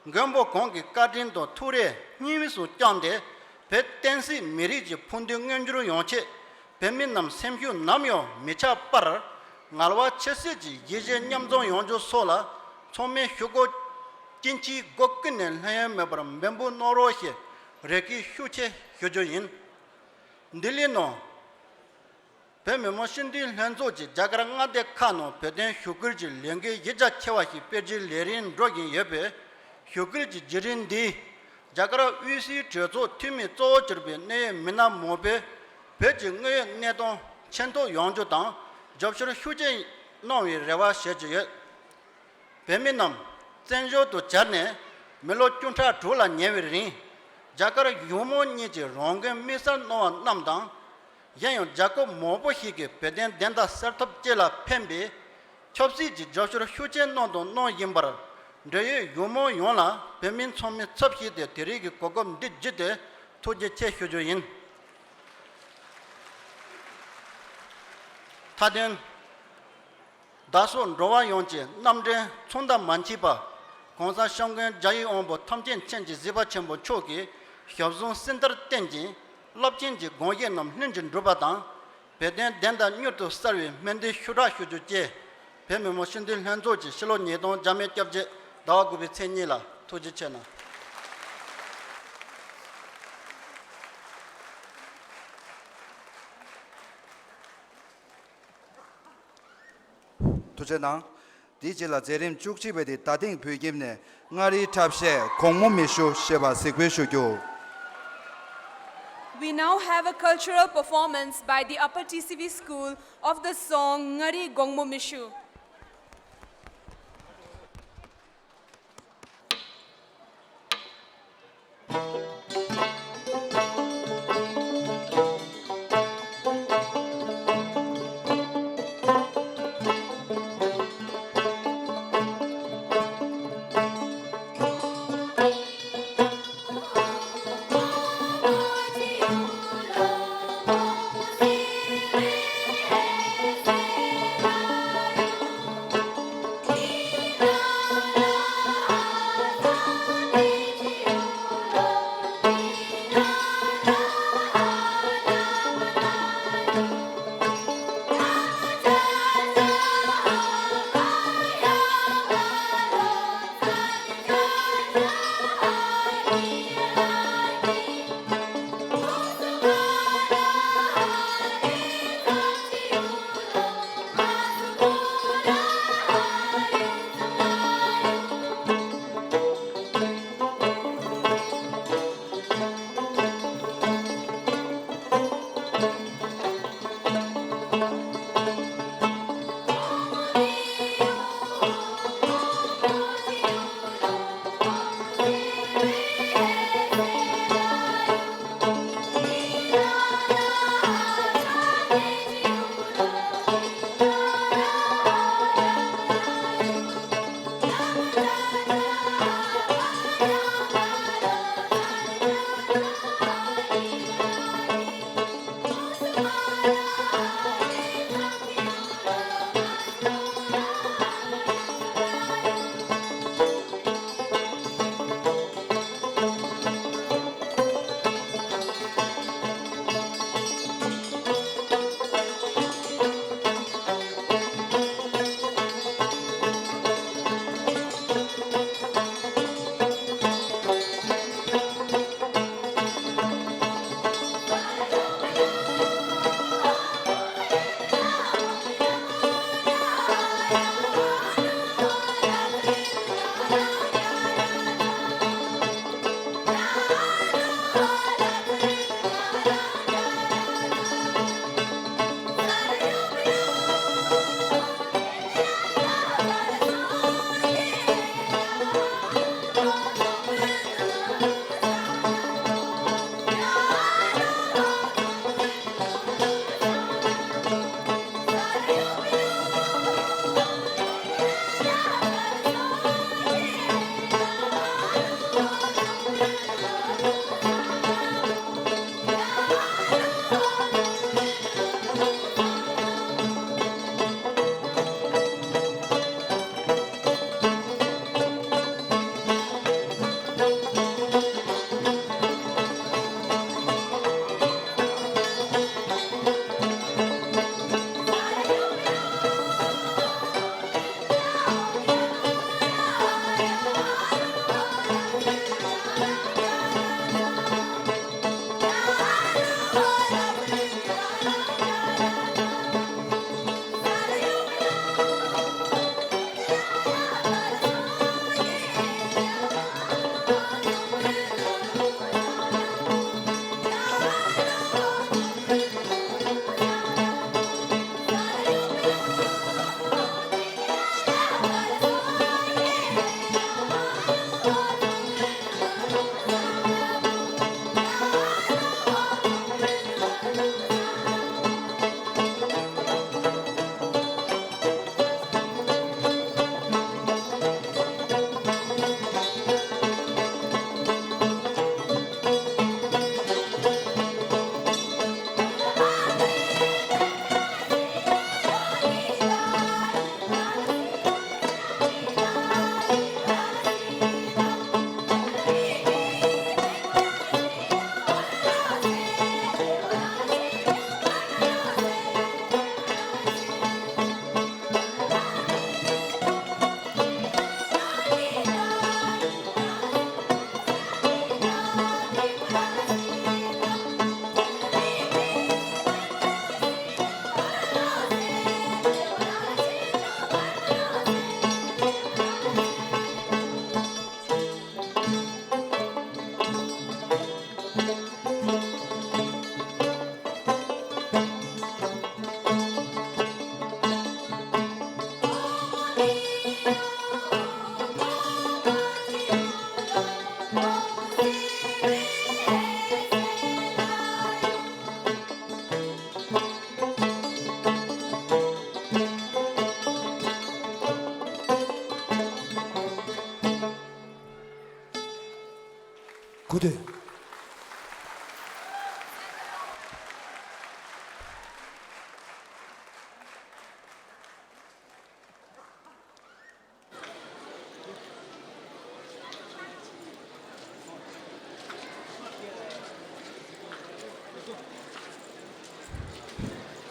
མགོན་པོ་གང་གི་བཀའ་དྲིན་དང་ཐུགས་རེ་སྙིང་དབུས་སུ་བཅངས་ཏེ། བོད་བསྟན་སྲིད་མི་རིགས་ཀྱི་ཕུགས་འདུན་མངོན་འགྱུར་ཡོང་ཆེད། བོད་མི་རྣམས་སེམས་ཤུགས་ནམ་ཡང་མི་ཆག་པར། ངལ་བ་ཇེ་སད་ཀྱིས་གཞིས་བྱེས་མཉམ་འཛོམས་ཡོང་རྒྱུ་སོགས་ལ། ཚང་མས་ཤུགས་སྒོ་ཅི་མཆིས་སྒོ་ཀུན་ནས་ལྷོད་གཡེང་མེད་པར་འབད་འབུངས་གནང་རོགས་ཞེས་རེ་སྐུལ་ཤུགས་ཆེ་ཞུ་རྒྱུ་ཡིན། ལྡི་ལི་ནང་བོད་མི་མང་སྤྱི་འཐུས་ལྷན་ཚོགས་ཀྱིས་རྒྱ་གར་མངའ་སྡེ་ཁག་ནང་བོད་དོན་ཞུ་སྐུལ་གྱི་ལས་འགུལ་གཞི་རྒྱ་ཆེ་བ་ཞིག་སྤེལ་རྒྱུའི་ལས་རིམ་འགྲོ་བཞིན་ཡོད་པས། ཞུ་སྐུལ་གྱི་བརྒྱུད་རིམ་འདིས། རྒྱ་གར་དབུས་སའི་གྲོས་ཚོགས་འཐུས་མི་གཙོ་བོར་གྱུར་པའི་གནད་ཡོད་མི་སྣ་མང་པོས། བོད་ཀྱི་དངོས་ཡོད་གནས་སྟངས་མཁྱེན་རྟོགས་ཡོང་རྒྱུ་དང་། རྒྱབ་སྐྱོར་ཤུགས་ཆེ་གནང་བའི་རེ་བ་བྱེད་ཀྱི་ཡོད། བོད་མི་རྣམས་བཙན་བྱོལ་དུ་གྱར་ནས་མི་ལོ་བཅུ་ཕྲག་དྲུག་ལ་ཉེ་བའི་རིང་། རྒྱ་གར་གཞུང་མང་གཉིས་ཀྱིས་རང་དགོན་དམིགས་བསལ་གནང་བ་རྣམས་དང་། གཞན་ཡང་རྒྱལ་ཁབ་མང་པོ་ཞིག་གིས་བོད་དོན་བདེན་མཐའ་གསལ་ཐབས་བཅས་ལ་ཕན་པའི་ཆབ་སྲིད་ཀྱི་རྒྱབ་སྐྱོར་ཤུགས་ཆེ་གནང་དང་གནང་བཞིན་པར། འབྲེལ་ཡོད་ཡུལ་མི་ཡོངས་ལ་བོད་མི་ཚང་མའི་ཚབ་ཞུས་ཏེ་དེ་རིང་གི་གོ་སྐབས་འདི་བརྒྱུད་དེ་ཐུགས་རྗེ་ཆེ་ཞུ་རྒྱུ་ཡིན། མཐའ་དོན། བདག་སོགས་འགྲོ་བ་ཡོངས་ཀྱི་རྣམ་འདྲེན་མཚུངས་ཟླ་མ་མཆིས་པ། གོང་ས་སྐྱབས་མགོན་རྒྱལ་བའི་དབང་པོ་ཐམས་ཅད་མཁྱེན་ཅིང་གཟིགས་པ་ཆེན་པོ་མཆོག་གི་ཞབས་ཟུང་སྲིད་མཐར་བརྟན་ཅིང་རླབས་ཆེན་གྱི་དགོངས་བཞེད་རྣམས་ལྷུན་གྱིས་འགྲུབ་པ་དང་། བོད་དོན་བདེན་དང་མྱུར་དུ་གསལ་བའི་སྨོན་འདུན་ཤུགས་དྲག་ཞུ་རྒྱུ་བཅས། བོད་མི་མང་སྤྱི་འཐུས་ལྷན་ཚོགས་ཀྱི་ཕྱི་ལོ་ཉིས་སྟོང་བརྒྱ་མེད་སྐྱབས་བཅོ་ཟླ་བ་དགུ་པའི་ཚེས་གཉིས་ལ། ཐུགས་རྗེ་ཆེ་གནང་། ཐུགས་རྗེ་གནང་། དེའི་རྗེས་ལ་མཛད་རིམ་བཅུ་གཅིག་པ་དེ་རྡ་སྟེང་བོད་ཁྱིམ་ནས་མངའ་རིས་འཁྲབ་གཞས་གོང་མོ་མི་ཞུ་ཞེས་པ་གཟིགས་འབུལ་ཞུ་རྒྱུ། We now have a cultural performance by the Upper T C V School of the song Ngari Gongmo Mishu.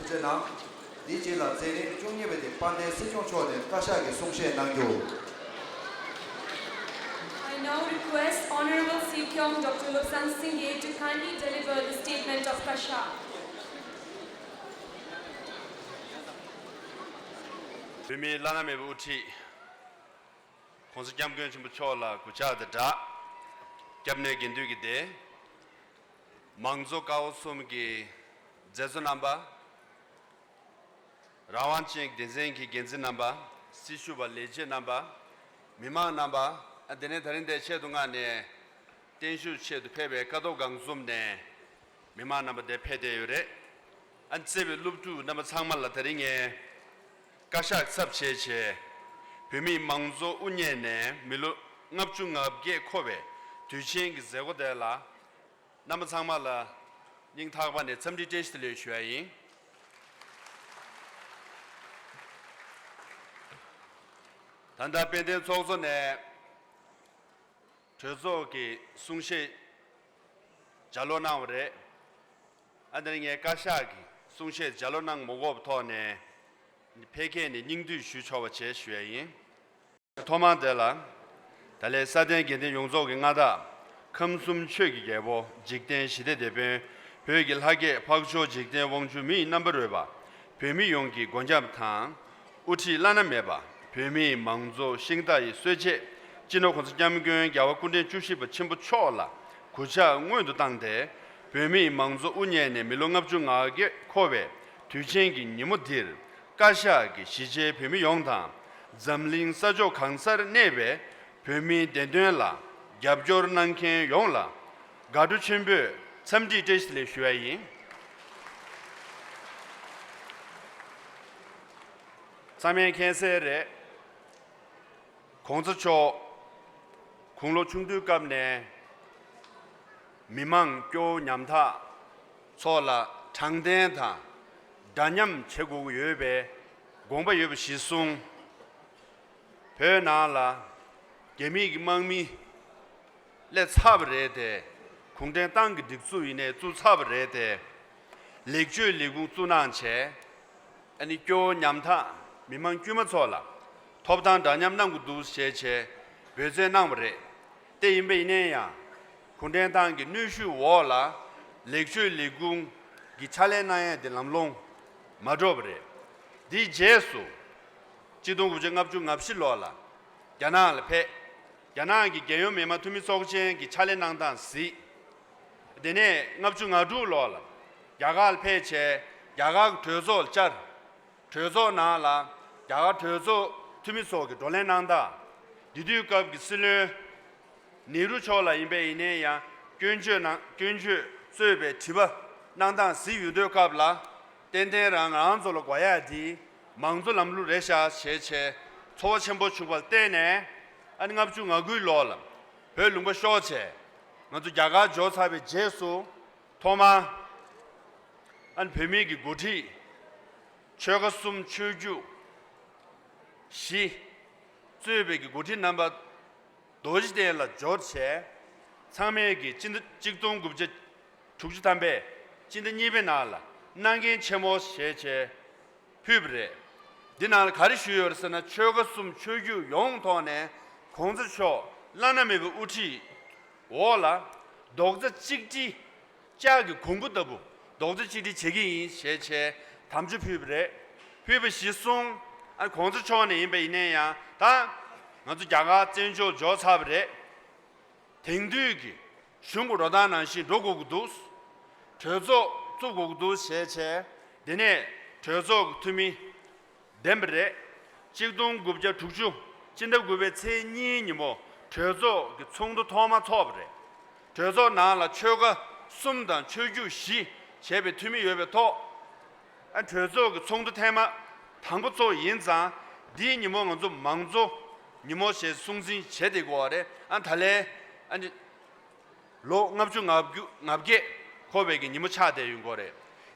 ཟེར་ན། འདིའི་རྗེས་ལ་མཛད་རིམ་བཅུ་གཉིས་པ་དེ་དཔལ་ལྡན་སྲིད་སྐྱོང་མཆོག་ནས་བཀའ་ཤག་གི་གསུང་བཤད་གནང་རྒྱུ། I now request Honorable Si Kyung, Doctor Lobsang Singye to kindly deliver the statement of Kashak. བོད་མིའི་བླ་ན་མེད་པའི་དབུ་ཁྲིད་༸གོང་ས་༸སྐྱབས་མགོན་ཆེན་པོ་མཆོག་ལ་གུས་ཕྱག་དང་སྦྲགས། སྐྱབས་གནས་དགེ་འདུན་གྱི་སྡེ། མང་གཙོ་ཀ་བ་གསུམ་གྱི་མཛད་གཙོ་རྣམ་པ། རང་དབང་ཅན་སྡེ་ཚན་གྱི་འགན་འཛིན་རྣམ་པ། སྲི་ཞུ་བ་ལས་བྱེད་རྣམ་པ། མི་མང་རྣམ་པ། ཨ་དེ་ནས་ད་རིང་འདིར་ཆེད་དུ་མངགས་ནས་བརྟན་བཞུགས་ཆེད་དུ་ཕེབས་པའི་ཀ་རྡོར་སྒང་གསུམ་ནས་མི་མང་རྣམ་པ་འདིར་ཕེབས་བསྡད་ཡོད་རེད། ཨ་བརྩེ་བའི་སློབ་ཕྲུག་རྣམ་པ་ཚང་མ་ལ་ད་རིང་ངས་བཀའ་ཤག་ཚབ་བྱས་བྱས་བོད་མིའི་མང་གཙོ་དབུ་བརྙེས་ནས་མི་ལོ་ལྔ་བཅུ་ང་བརྒྱད་འཁོར་བའི་དུས་ཆེན་གྱི་མཛད་སྒོ་དེ་ལ། རྣམ་པ་ཚང་མ་ལ་སྙིང་ཐག་པ་ནས་འཚམས་འདྲི་བཀྲ་ཤིས་བདེ་ལེགས་ཞུ་ཡ་ཡིན། ད་ལྟ་དཔལ་ལྡན་ཚོགས་གཙོ་ནས་གྲོས་ཚོགས་ཀྱི་གསུང་བཤད་ལྗགས་ཀློག་གནང་བ་རེད། ཨ་ནི་ངས་བཀའ་ཤག་གི་གསུང་བཤད་ལྗགས་ཀློག་གནང་མ་དགོས་པའི་ཐོག་ནས་ཕལ་སྐད་ནས་སྙིང་བསྡུས་ཞུ་ཆོག་པ་བྱས་ཞུ་ཡ་ཡིན། ཐོག་མར་དེ་ལ། ད་ལན་སྲ་བརྟན་དགེ་ལྡན་ཡོངས་རྫོགས་ཀྱི་མངའ་བདག། ཁམས་གསུམ་ཆོས་ཀྱི་རྒྱལ་པོ། འཇིག་རྟེན་ཞི་བདེའི་དེད་དཔོན། བོད་ཀྱི་ལྷ་བརྒྱུད་འཕགས་མཆོག་འཇིག་རྟེན་དབང་ཕྱུག་མི་ཡི་རྣམ་པར་རོལ་པ། བོད་མི་ཡོངས་ཀྱི་མགོན་སྐྱབས་དང་། དབུ་ཁྲིད་བླ་ན་མེད་པ། བོད་མིའི་མང་གཙོ་ཤིང་རྟ་ཡི་སྲོལ་འབྱེད། སྤྱི་ནོར་༸གོང་ས་༸སྐྱབས་མགོན་རྒྱལ་བ་སྐུ་ཕྲེང་བཅུ་བཞི་པ་ཆེན་པོ་མཆོག་ལ་གུས་ཕྱག་སྔོན་དུ་བཏང་སྟེ། བོད་མིའི་མང་གཙོ་དབུ་བརྙེས་ནས་མི་ལོ་ལྔ་བཅུ་ང་བརྒྱད་འཁོར་བའི་དུས་ཆེན་གྱི་ཉིན་མོ་འདིར། བཀའ་ཤག་གིས་གཞིས་བྱེས་བོད་མི་ཡོངས་དང་། འཛམ་གླིང་ས་ཕྱོགས་གང་སར་གནས་པའི་བོད་མིའི་བདེན་དོན་ལ་རྒྱབ་སྐྱོར་གནང་མཁན་ཡོངས་ལ་དགའ་སྤྲོ་ཆེན་པོས་འཚམས་འདྲི་བཀྲ་ཤིས་བདེ་ལེགས་ཞུ་བ་ཡིན། ཚང་མས་མཁྱེན་གསལ་རེད། ༸གོང་ས་མཆོག་དགུང་ལོ་ཆུང་དུས་སྐབས་ནས་མི་མང་སྐྱོ་བོ་ཉམ་ཐག་ཚོ་ལ་དྲང་བདེན་དང་འདྲ་མཉམ་བྱེད་དགོས་ཀྱི་ཡོད་པའི་དགོངས་པ་ཡོད་པ་གཞིར་བཟུང་། བོད་ནང་ལ་རྒྱ་མི་གི་དམག་མི་སླེབས་ཚར་བ་རེད་དེ། གུང་ཁྲན་ཏང་གི་སྒྲིག་འཛུགས་ཡིན་ནའི་བཙུགས་ཚར་བ་རེད་དེ། ལེགས་བཅོས་ལས་ཁུངས་བཙུགས་གནང་བྱས། ཨ་ནི་སྐྱོ་བོ་ཉམ་ཐག་མི་མང་དཀྱུས་མ་ཚོ་ལ་ཐོབ་ཐང་འདྲ་མཉམ་གནང་དགོས་འདུག་ཞེས་བྱས་འབོད་སྩལ་གནང་བ་རེད། དེ་ཡིན་པ་ཡིན་ན་ཡང་། གུང་ཁྲན་ཏང་གི་གནོན་ཤུགས་འོག་ལ་ལེགས་བཅོས་ལས་ཁུངས་ཀྱི་ཕྱག་ལས་གནང་ཡས་དེ་ལམ་ལྷོང་མ་འགྲོ་བ་རེད། དེའི་རྗེས་སུ། གཅིག་སྟོང་དགུ་བརྒྱ་ལྔ་བཅུ་ང་བཞི་ལོ་ལ་རྒྱ་ནག་ལ་ཕེབས། རྒྱ་ནག་གི་རྒྱལ་ཡོངས་མི་དམངས་འཐུས་མི་ཚོགས་ཆེན་གྱི་ཕྱག་ལས་གནང་སྟངས་གཟིགས། དེ་ནས་ལྔ་བཅུ་ང་དྲུག་ལོ་ལ་རྒྱ་གར་ལ་ཕེབས་བྱས་རྒྱ་གར་གྱི་གྲོས་ཚོགས་ལ་བཅར། གྲོས་ཚོགས་ནང་ལ་རྒྱ་གར་གྲོས་ཚོགས་འཐུས་མི་ཚོ་གི་བགྲོ་གླེང་གནང་སྟངས། དེ་དུས་སྐབས་ཀྱི་སྲིད་བློན་ནེ་རུ་མཆོག་ལ་ཡིན་པས་ཡིན་ནའི་ཡང་སྐྱོན་བརྗོད་གནང་སྐྱོན་བརྗོད་གཙོས་པའི་དྲི་བ་གནང་སྟངས་གཟིགས་ཡོང་དུས་སྐབས་ལ། ཏན་ཏན་རང་རང་ཚོ་ལ་དགོས་ཡ་དེ་མང་གཙོ་ལམ་ལུགས་རེད་ཤག་ཞེས་བྱས་ཚོར་བ་ཆེན་པོ་བྱུང་བར་བརྟེན་ནས། ཨ་ནི་ལྔ་བཅུ་ང་དགུའི་ལོ་ལ་བོད་ལུང་པ་ཤོར་བྱས་ང་ཚོ་རྒྱ་གར་འབྱོར་ཚར་བའི་རྗེས་སུ། ཐོག་མར་ཨ་ནི་བོད་མིའི་གི་འགོ་ཁྲིད་ཆོལ་ཁ་གསུམ་ཆོས་བརྒྱུད་བཞི་གཙོས་པའི་གི་འགོ་ཁྲིད་རྣམ་པ་རྡོ་རྗེ་གདན་ལ་འབྱོར་བྱས། ཚང་མས་ཀྱི་སྤྱི་ཟླ་གཅིག་སྟོང་དགུ་བརྒྱ་དྲུག་ཅུ་ཐམ་པའི་སྤྱི་ཟླ་གཉིས་པའི་ནང་ལ་གནང་འགན་ཆེན་མོ་བཞེས་བྱས་ཕུལ་བ་རེད། འདི་ནང་ལ་ག་རེ་ཞུས་ཡོད་རེད་ཟེར་ན། ཆོལ་ཁ་གསུམ་ཆོས་བརྒྱུད་ཡོངས་ཐོག་ནས་༸གོང་ས་མཆོག་བླ་ན་མེད་པའི་དབུ་ཁྲིད་འོག་ལ་རྡོག་རྩ་གཅིག་སྒྲིལ། ལྕགས་ཀྱི་གོང་བུ་ལྟ་བུ་རྡོག་རྩ་གཅིག་སྒྲིལ་བྱེད་ཀྱི་ཡིན་ཞེས་བྱས་དམ་བཅའ་ཕུལ་བ་རེད། ཕུལ་བ་གཞིར་བཟུང་ཨ་༸གོང་ས་མཆོག་ནས་ཡིན་པ་ཡིན་ན་ཡང་ད་ང་ཚོ་རྒྱ་གར་བཙན་བྱོལ་འབྱོར་ཚར་བ་རེད། དེང་དུས་ཀྱི་གཞུང་གི་འགྲོ་སྟངས་ནང་བཞིན་འགྲོ་དགོས་ཀྱི་འདུག་གྲོས་ཚོགས་བཙུགས་དགོས་ཀྱི་འདུག་ཞེས་བྱས། དེ་ནས་གྲོས་ཚོགས་ཀྱི་འཐུས་མི་འདེམས་པ་རེད། གཅིག་སྟོང་དགུ་བརྒྱ་དྲུག་ཅུ་སྤྱི་ཟླ་དགུ་པའི་ཚེས་གཉིས་ཉིན་མོ་གྲོས་ཚོགས་ཀྱི་ཚོགས་འདུ་ཐོག་མ་འཚོགས་པ་རེད། གྲོས་ཚོགས་ནང་ལ་ཆོལ་ཁ་གསུམ་དང་ཆོས་བརྒྱུད་བཞི་ཞེས་པའི་འཐུས་མི་ཡོད་པའི་ཐོག་ཨ་གྲོས་ཚོགས་ཀྱི་ཚོགས་འདུ་ཐེངས་མ་དང་པོ་ཚོགས་ཡིན་ཙང་། འདིའི་ཉིན་མོ་ང་ཚོ་མང་གཙོ་ཉིན་མོ་ཞེས་སྲུང་འཛིན་བྱེད་བསྡད་དགོས་པ་རེད། ཨ་ད་ལན་ཨ་ནི། ལོ་ལྔ་བཅུ་ང་བརྒྱད་འཁོར་བའི་གི་ཉིན་མོ་ཆགས་བསྡད་ཡོད་ཀྱི་རེད།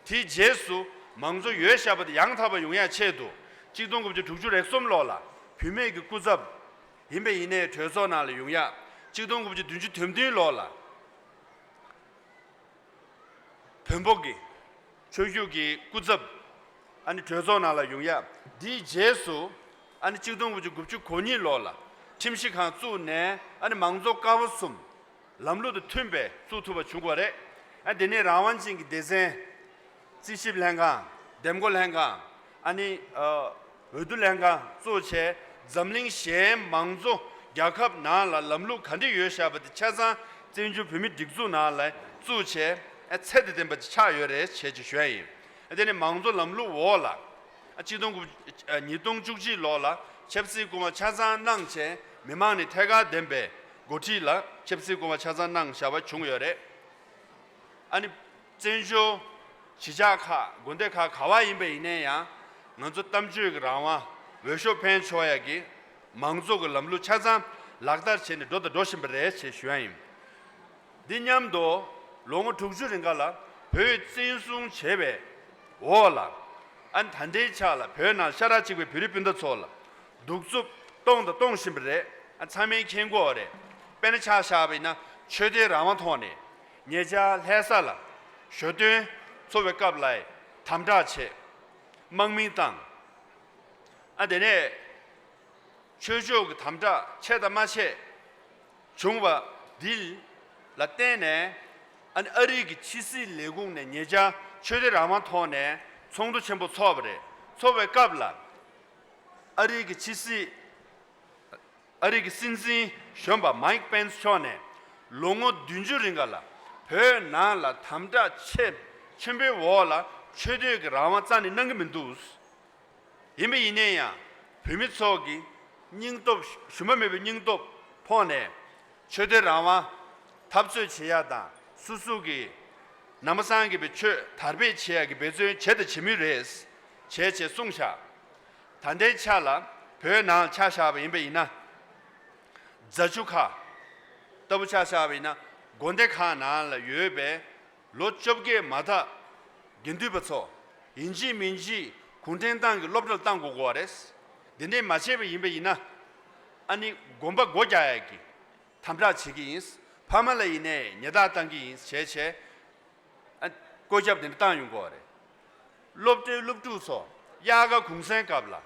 དེའི་རྗེས་སུ་མང་གཙོ་ཡོད་བཞག་པ་དེ་ཡང་དག་པ་ཡོང་ཡ་ཆེད་དུ་གཅིག་སྟོང་དགུ་བརྒྱ་དྲུག་ཅུ་རེ་གསུམ་ལོ་ལ་བུད་མེད་ཀྱི་སྐུ་ཚབ་ཡིན་པ་ཡིན་ནའི་གྲོས་ཚོགས་ནང་ལ་ཡོང་ཡ། གཅིག་སྟོང་དགུ་བརྒྱ་བདུན་ཅུ་དོན་བདུན་ལོ་ལ་བོན་པོ་གི་ཆོས་བརྒྱུད་ཀྱི་སྐུ་ཚབ་ ཨ་ནི་གྲོས་ཚོགས་ནང་ལ་ཡོང་ཡ། དེའི་རྗེས་སུ་ཨ་ནི་གཅིག་སྟོང་དགུ་བརྒྱ་དགུ་བཅུ་གོ་གཉིས་ལོ་ལ་ཁྲིམས་ཞིབ་ཁང་བཙུགས་ནས། ཨ་ནི་མང་གཙོ་ཀ་བ་གསུམ་ལམ་ལུགས་དང་མཐུན་པའི་བཙུགས་ཐུབ་པ་བྱུང་དགོས་རེད། ཨ་དེ་ནས་རང་དབང་ཅན་གྱི་སྡེ་ཚན། རྩིས་ཞིབ་ལྷན་ཁང་། འདེམས་བསྐོ་ལྷན་ཁང་། ཨ་ནི་ཨ་འོས་བསྡུ་ལྷན་ཁང་བཙུགས་བྱས། འཛམ་གླིང་གཞན་མང་གཙོ་རྒྱལ་ཁབ་ནང་ལ་ལམ་ལུགས་ག་འདྲ་ཡོད་བཞག་པ་དེ་ཆ་ཚང་བཙན་བྱོལ་བོད་མིའི་སྒྲིག་འཛུགས་ནང་ལ་བཙུགས་བྱས། ཨ་ཚད་དང་ལྡན་པ་ཅིག་ཆགས་ཡོད་རེད་བྱས་ཅེས་ཞུ་ཡ་ཡིན། ཨ་དེ་ནི་མང་གཙོ་ལམ་ལུགས་འོག་ལ། ཨ་གཅིག་སྟོང་དགུ་ཨ་ཉིས་སྟོང་བཅུ་གཅིག་ལོ་ལ་ཆབ་སྲིད་སྐུལ་མ་ཆ་ཚང་གནང་བྱས། མི་མང་ནས་ཐད་ཀར་འདེམས་པའི་འགོ་ཁྲིད་ལ་ཆབ་སྲིད་སྐུལ་མ་ཆ་ཚང་གནང་བཞག་པ་བྱུང་ཡོད་རེད། ཨ་ནི་བཙན་བྱོལ་གཞིས་ཆགས་ཁག་དགོན་སྡེ་ཁག་ག་བ་ཡིན་པ་ཡིན་ནའི་ཡང་། ང་ཚོ་གཏམ་བརྗོད་ཀྱི་རང་དབང་། འོས་ཤོག་འཕེན་ཆོག་ཡ་གི་མང་གཙོ་གི་ལམ་ལུགས་ཆ་ཚང་ལག་བསྟར་བྱས་ནས་འགྲོ་དང་འགྲོ་བཞིན་པ་རེད་ཅེས་ཞུ་ཡ་ཡིན། འདི་མཉམ་དུ་ལོ་ངོ་དྲུག་ཅུ་རིང་ག་ལ་བོད་བཙན་བཟུང་བྱས་པའི་འོག་ལ། ཨ་ནི་ད་ལྟའི་ཆ་ལ་བོད་ནང་ཤ་ཁྲག་གཅིག་པའི་བོད་རིགས་སྤུན་ཟླ་ཚོ་ལ་གདུག་རྩུབ་གཏོང་དང་གཏོང་བཞིན་པ་རེད། ཨ་ཚང་མས་མཁྱེན་གྱི་ཡོད་རེད། དཔེར་ན་ཆ་བཞག་པ་ཡིན་ན་ཆོས་དད་རང་དབང་ཐོག་ནས་ཉེ་ཆར་ལྷ་ས་ལ་ཞོ་སྟོན་འཚོགས་པའི་སྐབས་ལ་དམ་དྲག་བྱས། དམག་མི་བཏང་། ཨ་དེ་ནས་ཆོས་ཕྱོགས་ཀྱི་དམ་དྲག་བྱས་དང་མ་བྱས་བྱུང་བ་འདི་ལ་བརྟེན་ནས། ཨ་ནི་ཨ་རིའི་གི་ཕྱི་སྲིད་ལས་ཁུངས་ནས་ཉེ་ཆར་ཆོས་དད་རང་དབང་ཐོག་ནས་ཚོགས་འདུ་ཆེན་པོ་ཚོགས་པ་རེད། ཚོགས་པའི་སྐབས་ལ་ཨ་རིའི་གི་ཕྱི་སྲིད། ཨ་རིའི་གི་སྲིད་འཛིན་གཞོན་པ་མའིག་པེན་སི་མཆོག་ནས་ལོ་ངོ་བདུན་ཅུ་རིང་ག་ལ་བོད་ནང་ལ་དམ་དྲག་ཆེ་ཆེན་པོའི་འོག་ལ་ཆོས་དད་ཀྱི་རང་དབང་རྩ་ནས་གནང་གི་མི་འདུག། ཡིན་པ་ཡིན་ནའི་ཡང་བོད་མི་ཚོ་གི་སྙིང་སྟོབས། ཞུམ་པ་མེད་པའི་སྙིང་སྟོབས་ཐོག་ནས་ཆོས་དད་རང་དབང་འཐབ་རྩོད་བྱེད་ཡ་དང་། སོ་སོ་གི་ནང་པ་སངས་རྒྱས་པའི་ཆོས་དར་སྤེལ་བྱེད་ཡ་གི་འབད་བརྩོན་བྱས་དང་བྱེད་མུས་རེད་བྱས་བྱས་གསུངས་བཞག། ད་ལྟའི་ཆ་ལ་བོད་ནང་ཆ་བཞག་པ་ཡིན་པ་ཡིན་ན། རྫ་ཆུ་ཁ་ལྟ་བུ་ཆ་བཞག་པ་ཡིན་ན། དགོན་སྡེ་ཁག་ནང་ལ་ཡོད་པའི་ལོ་བཅོ་བརྒྱད་མ་དག་དགེ་འདུན་པ་ཚོ་ཡིན་གཅིག་མིན་གཅིག་གུང་ཁྲན་ཏང་གི་སློབ་གྲྭར་བཏང་དགོས་ཀྱི་ཡོད་རེད། འདི་འདྲས་མ་བྱས་པ་ཡིན་པ་ཡིན་ན། ཨ་ནི་དགོན་པ་སྒོ་རྒྱག་ཡག་གི་དམ་དྲག་བྱེད་ཀྱི་ཡིན། ཕ་མ་ལ་ཡིན་ནའི་ཉེས་རྡུང་བཏང་གི་ཡིན་བྱས་བྱས། ཨ་བཀོད་ཁྱབ་དེ་འདྲ་བཏང་ཡོང་གི་ཡོད་རེད། སློབ་གྲྭའི་སློབ་ཕྲུག་ཚོ་དབྱར་ཁ་གུང་སེང་སྐབས་ལ།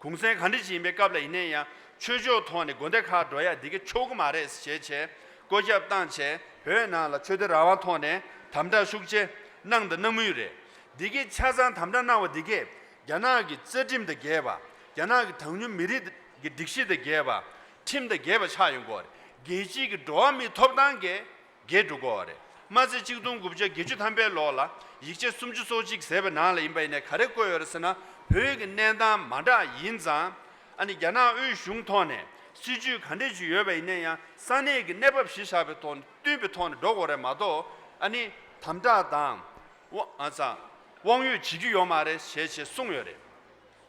གུང་སེང་ག་འདྲ་ཅིག་ཡིན་པའི་སྐབས་ལ་ཡིན་ནའི་ཡང་ཆོས་ཕྱོགས་ཐོག་ནས་དགོན་སྡེ་ཁག་འགྲོ་ཡ་འདི་ག་ཆོག་གི་མ་རེད་ཟེར་བྱས་བཀོད་ཁྱབ་བཏང་བྱས། བོད་ནང་ལ་ཆོས་དད་རང་དབང་ཐོག་ནས་དམ་དྲག་ཤུགས་ཆེ་གནང་དང་གནང་མུས་རེད། འདི་གའི་ཆ་ཚང་དམ་དྲག་གནང་བ་འདི་གས་རྒྱ་ནག་གི་རྩ་ཁྲིམས་དང་འགལ་བ། རྒྱ་ནག་གི་གྲངས་ཉུང་མི་རིགས་ཀྱི་སྒྲིག་གཞི་དང་འགལ་བ། ཁྲིམས་དང་འགལ་བ་ཆགས་ཡོང་གི་ཡོད་རེད། རྒྱལ་སྤྱིའི་གི་འགྲོ་བ་མིའི་ཐོབ་ཐང་གས་འགལ་འགྲོ་གི་ཡོད་རེད། མ་ཚད་གཅིག་སྟོང་དགུ་བརྒྱ་བརྒྱད་ཅུ་ཐམ་པའི་ལོ་ལ་ཡིག་ཆ་སུམ་ཅུ་སོ་གཅིག་ཟེར་བའི་ནང་ལ་ཡིན་པ་ཡིན་ནའི་ག་རེ་བཀོད་ཡོད་རེད་ཟེར་ན། བོད་ཀྱི་གནས་སྟངས་མ་འདྲ་ཡིན་ཙང་། ཨ་ནི་རྒྱ་ནག་དབུས་གཞུང་ཐོག་ནས་སྲིད་ཇུས་ག་འདྲས་ཅིག་ཡོད་པ་ཡིན་ནའི་ཡང་ས་གནས་ཀྱི་གནས་བབ་གཞི་བཞག་པའི་ཐོག་ནས་བསྟུན་པའི་ཐོག་ནས་འགྲོ་དགོས་རེད་མ་གཏོགས། ཨ་ནི་དམ་དྲག་དང་། དབང་ཨ་ཙང་དབང་ཡོད་བྱེད་རྒྱུ་ཡོད་མ་རེད་ཞེས་ཞེས་གསུངས་ཡོད་རེད།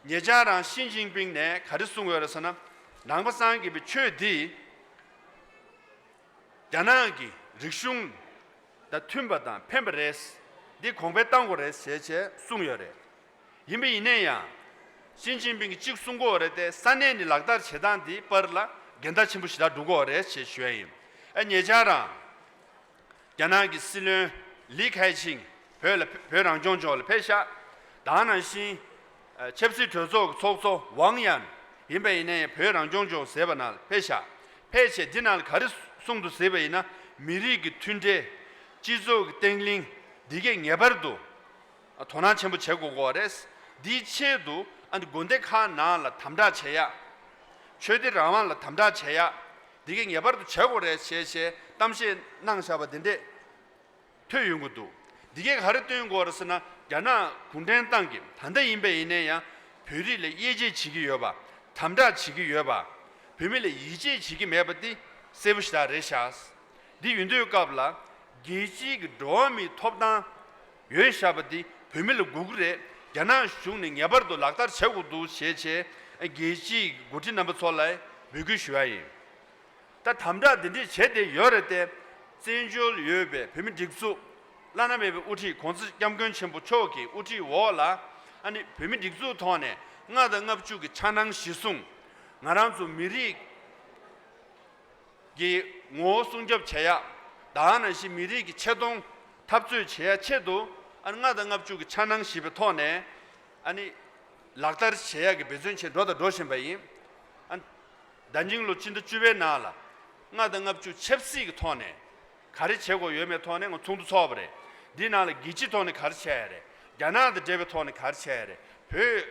ཉེ་ཆར་རང་ཞི་ཅིན་ཕིང་ནས་ག་རེ་གསུངས་ཡོད་རེད་ཟེར་ན། ནང་པ་སངས་རྒྱས་པའི་ཆོས་འདི་རྒྱ་ནག་གི་རིག་གཞུང་དང་མཐུན་པ་དང་ཕན་པ་རེད། འདི་གོང་འཕེལ་གཏང་དགོས་རེད་ཞེས་བྱས་གསུངས་ཡོད་རེད། ཡིན་པ་ཡིན་ནའི་ཡང་། ཞི་ཅིན་ཕིང་གིས་གཅིག་གསུང་གི་ཡོད་རེད་དེ། ས་གནས་ནས་ལག་བསྟར་བྱེད་སྟངས་འདི་བར་ལ་འགལ་ཟླ་ཆེན་པོ་ཞེ་དྲག་འགྲོ་གི་ཡོད་རེད་ཅེས་ཞུ་ཡ་ཡིན། ཨ་ཉེ་ཆར་རང་རྒྱ་ནག་གི་སྲིད་བློན་ལི་ཁེ་ཆིང་བོད་ལ་བོད་རང་སྐྱོང་ལྗོངས་ལ་ཕེབས་ཤག། ད་ག་ནང་བཞིན་ཆབ་སྲིད་གྲོས་ཚོགས་ཀྱི་ཚོགས་གཙོ་ཝང་ཡན་ཡིན་པ་ཡིན་ནའི་བོད་རང་སྐྱོང་ལྗོངས་ཟེར་བ་ནང་ལ་ཕེབས་ཤག། ཕེབས་བྱས་འདི་ནང་ལ་ག་རེ་གསུངས་འདུག་ཟེར་བ་ཡིན་ན། མི་རིགས་ཀྱི་མཐུན་སྒྲིལ། སྤྱི་ཚོགས་ཀྱི་བརྟན་ལྷིང་འདི་གས་ངེས་པར་དུ་དོ་སྣང་ཆེན་པོ་བྱེད་དགོས་ཀྱི་ཡོད་རེད། འདིའི་ཆེད་དུ་ཨ་ནི་དགོན་སྡེ་ཁག་ནང་ལ་དམ་དྲག་བྱེད་ཡ། ཆོས་དད་རང་དབང་ལ་དམ་དྲག་བྱེད་ཡ། འདི་གས་ངེས་པར་དུ་བྱེད་དགོས་རེད་ཞེས་ཞེས་གཏམ་བཤད་གནང་བཞག་པ་འདི་འདྲས་ཐོས་ཡོང་གི་འདུག། འདི་གས་ག་རེ་སྟོན་དགོས་རེད་ཟེར་ན། རྒྱ་ནག་གུང་ཁྲན་ཏང་གིས་ད་ལྟ་ཡིན་པ་ཡིན་ནའི་ཡང་བོད་རིགས་ལ་དབྱེ་འབྱེད་བྱེད་ཀྱི་ཡོད་པ། དམ་དྲག་བྱེད་ཀྱི་ཡོད་པ། བོད་མི་ལ་ཡིད་ཆེས་བྱེད་ཀྱི་མེད་པ་འདི་གསལ་པོ་ཞེ་དྲག་རེད་ཤག། འདི་ཡིན་དུས་སྐབས་ལ་རྒྱལ་སྤྱིའི་གི་འགྲོ་བ་མིའི་ཐོབ་ཐང་ཡོད་བཞག་པ་འདི་བོད་མི་ལ་དགོས་ཀྱི་རེད། རྒྱ་ནག་གཞུང་ནས་ངེས་པར་དུ་ལག་བསྟར་བྱེད་དགོས་འདུག་ཞེས་བྱས་རྒྱལ་སྤྱིའི་འགོ་ཁྲིད་རྣམ་པ་ཚོ་ལ་འབོད་སྐུལ་ཞུ་བ་ཡིན། ད་དམ་དྲག་འདི་འདྲས་བྱས་བསྡད་ཡོད་རེད་དེ། བཙན་བྱོལ་ཡོད་པའི་བོད་མི་སྒྲིག་འཛུགས་བླ་ན་མེད་པའི་དབུ་ཁྲིད་༸གོང་ས་༸སྐྱབས་མགོན་ཆེན་པོ་མཆོག་གི་དབུ་ཁྲིད་འོག་ལ། ཨ་ནི་བོད་མི་སྒྲིག་འཛུགས་ཐོག་ནས་ལྔ་དང་ལྔ་བཅུ་གི་འཆར་སྣང་གཞིར་བཟུང་། ང་རང་ཚོ་མི་རིགས་ཀྱི་ངོ་བོ་སྲུང་སྐྱོབ་བྱེད་ཡག། ད་ག་ནང་བཞིན་མི་རིགས་ཀྱི་ཆེ་མཐོང་འཐབ་རྩོད་བྱེད་ཡ་ཆེད་དུ། ཨ་ནི་ལྔ་དང་ལྔ་བཅུ་གི་འཆར་སྣང་ཞེས་པའི་ཐོག་ནས་ ཨ་ནི་ལག་བསྟར་བྱེད་ཡག་གི་འབད་བརྩོན་བྱས་འགྲོ་དང་འགྲོ་བཞིན་པ་ཡིན། ཨ། ཟླ་ཉིང་ལོ་སྤྱི་ཟླ་བཅུ་པའི་ནང་ལ་ལྔ་དང་ལྔ་བཅུ་ཆབ་སྲིད་ཀྱི་ཐོག་ནས་ག་རེ་བྱེད་དགོས་ཡོད་མེད་ཐོག་ནས་ང་ཚོགས་འདུ་ཚོགས་པ་རེད། འདིའི་ནང་ལ་རྒྱལ་སྤྱིའི་ཐོག་ནས་ག་རེ་བྱས་ཡོད་རེད། རྒྱ་ནག་དང་འབྲེལ་བའི་ཐོག་ནས་ག་རེ་བྱས་ཡོད་རེད། བོད་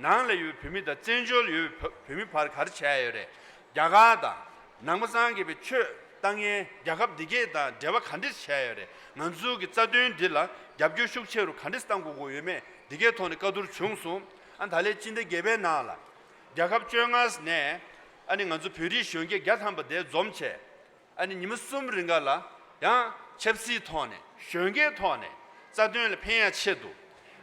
ནང་ལ་ཡོད་བོད་མི་དང་བཙན་བྱོལ་ཡོད་བོད་མི་བར་ག་རེ་བྱས་ཡོད་རེད། རྒྱ་གར་དང་ནང་པ་སངས་རྒྱས་པའི་ཆོས་བཏང་མཁན་རྒྱལ་ཁབ་འདི་གས་དང་འབྲེལ་བ་ག་འདྲས་བྱས་ཡོད་རེད། ང་ཚོའི་གི་རྩ་དོན་འདི་ལ་རྒྱབ་སྐྱོར་ཤུགས་ཆེ་རུ་ག་འདྲས་བཏང་དགོས་ཀྱི་ཡོད་མེད་འདི་གའི་ཐོག་ནས་བཀའ་བསྡུར་བྱུང་སོང་། ཨ། ད་ལན་སྤྱི་ཟླ་བརྒྱད་པའི་ནང་ལ་རྒྱལ་ཁབ་བཅོ་ལྔ་ནས་ཨ་ནི་ང་ཚོ་བོད་རིགས་གཞོན་སྐྱེས་བརྒྱ་ཐམ་པ་དེ་འཛོམས་བྱས། ཨ་ནི་ཉི་མ་གསུམ་རིང་ག་ལ་ཡང་ཆབ་སྲིད་ཐོག་ནས་གཞོན་སྐྱེས་ཐོག་ནས་རྩ་དོན་ལ་ཕན་ཡ་ཆེད་དུ།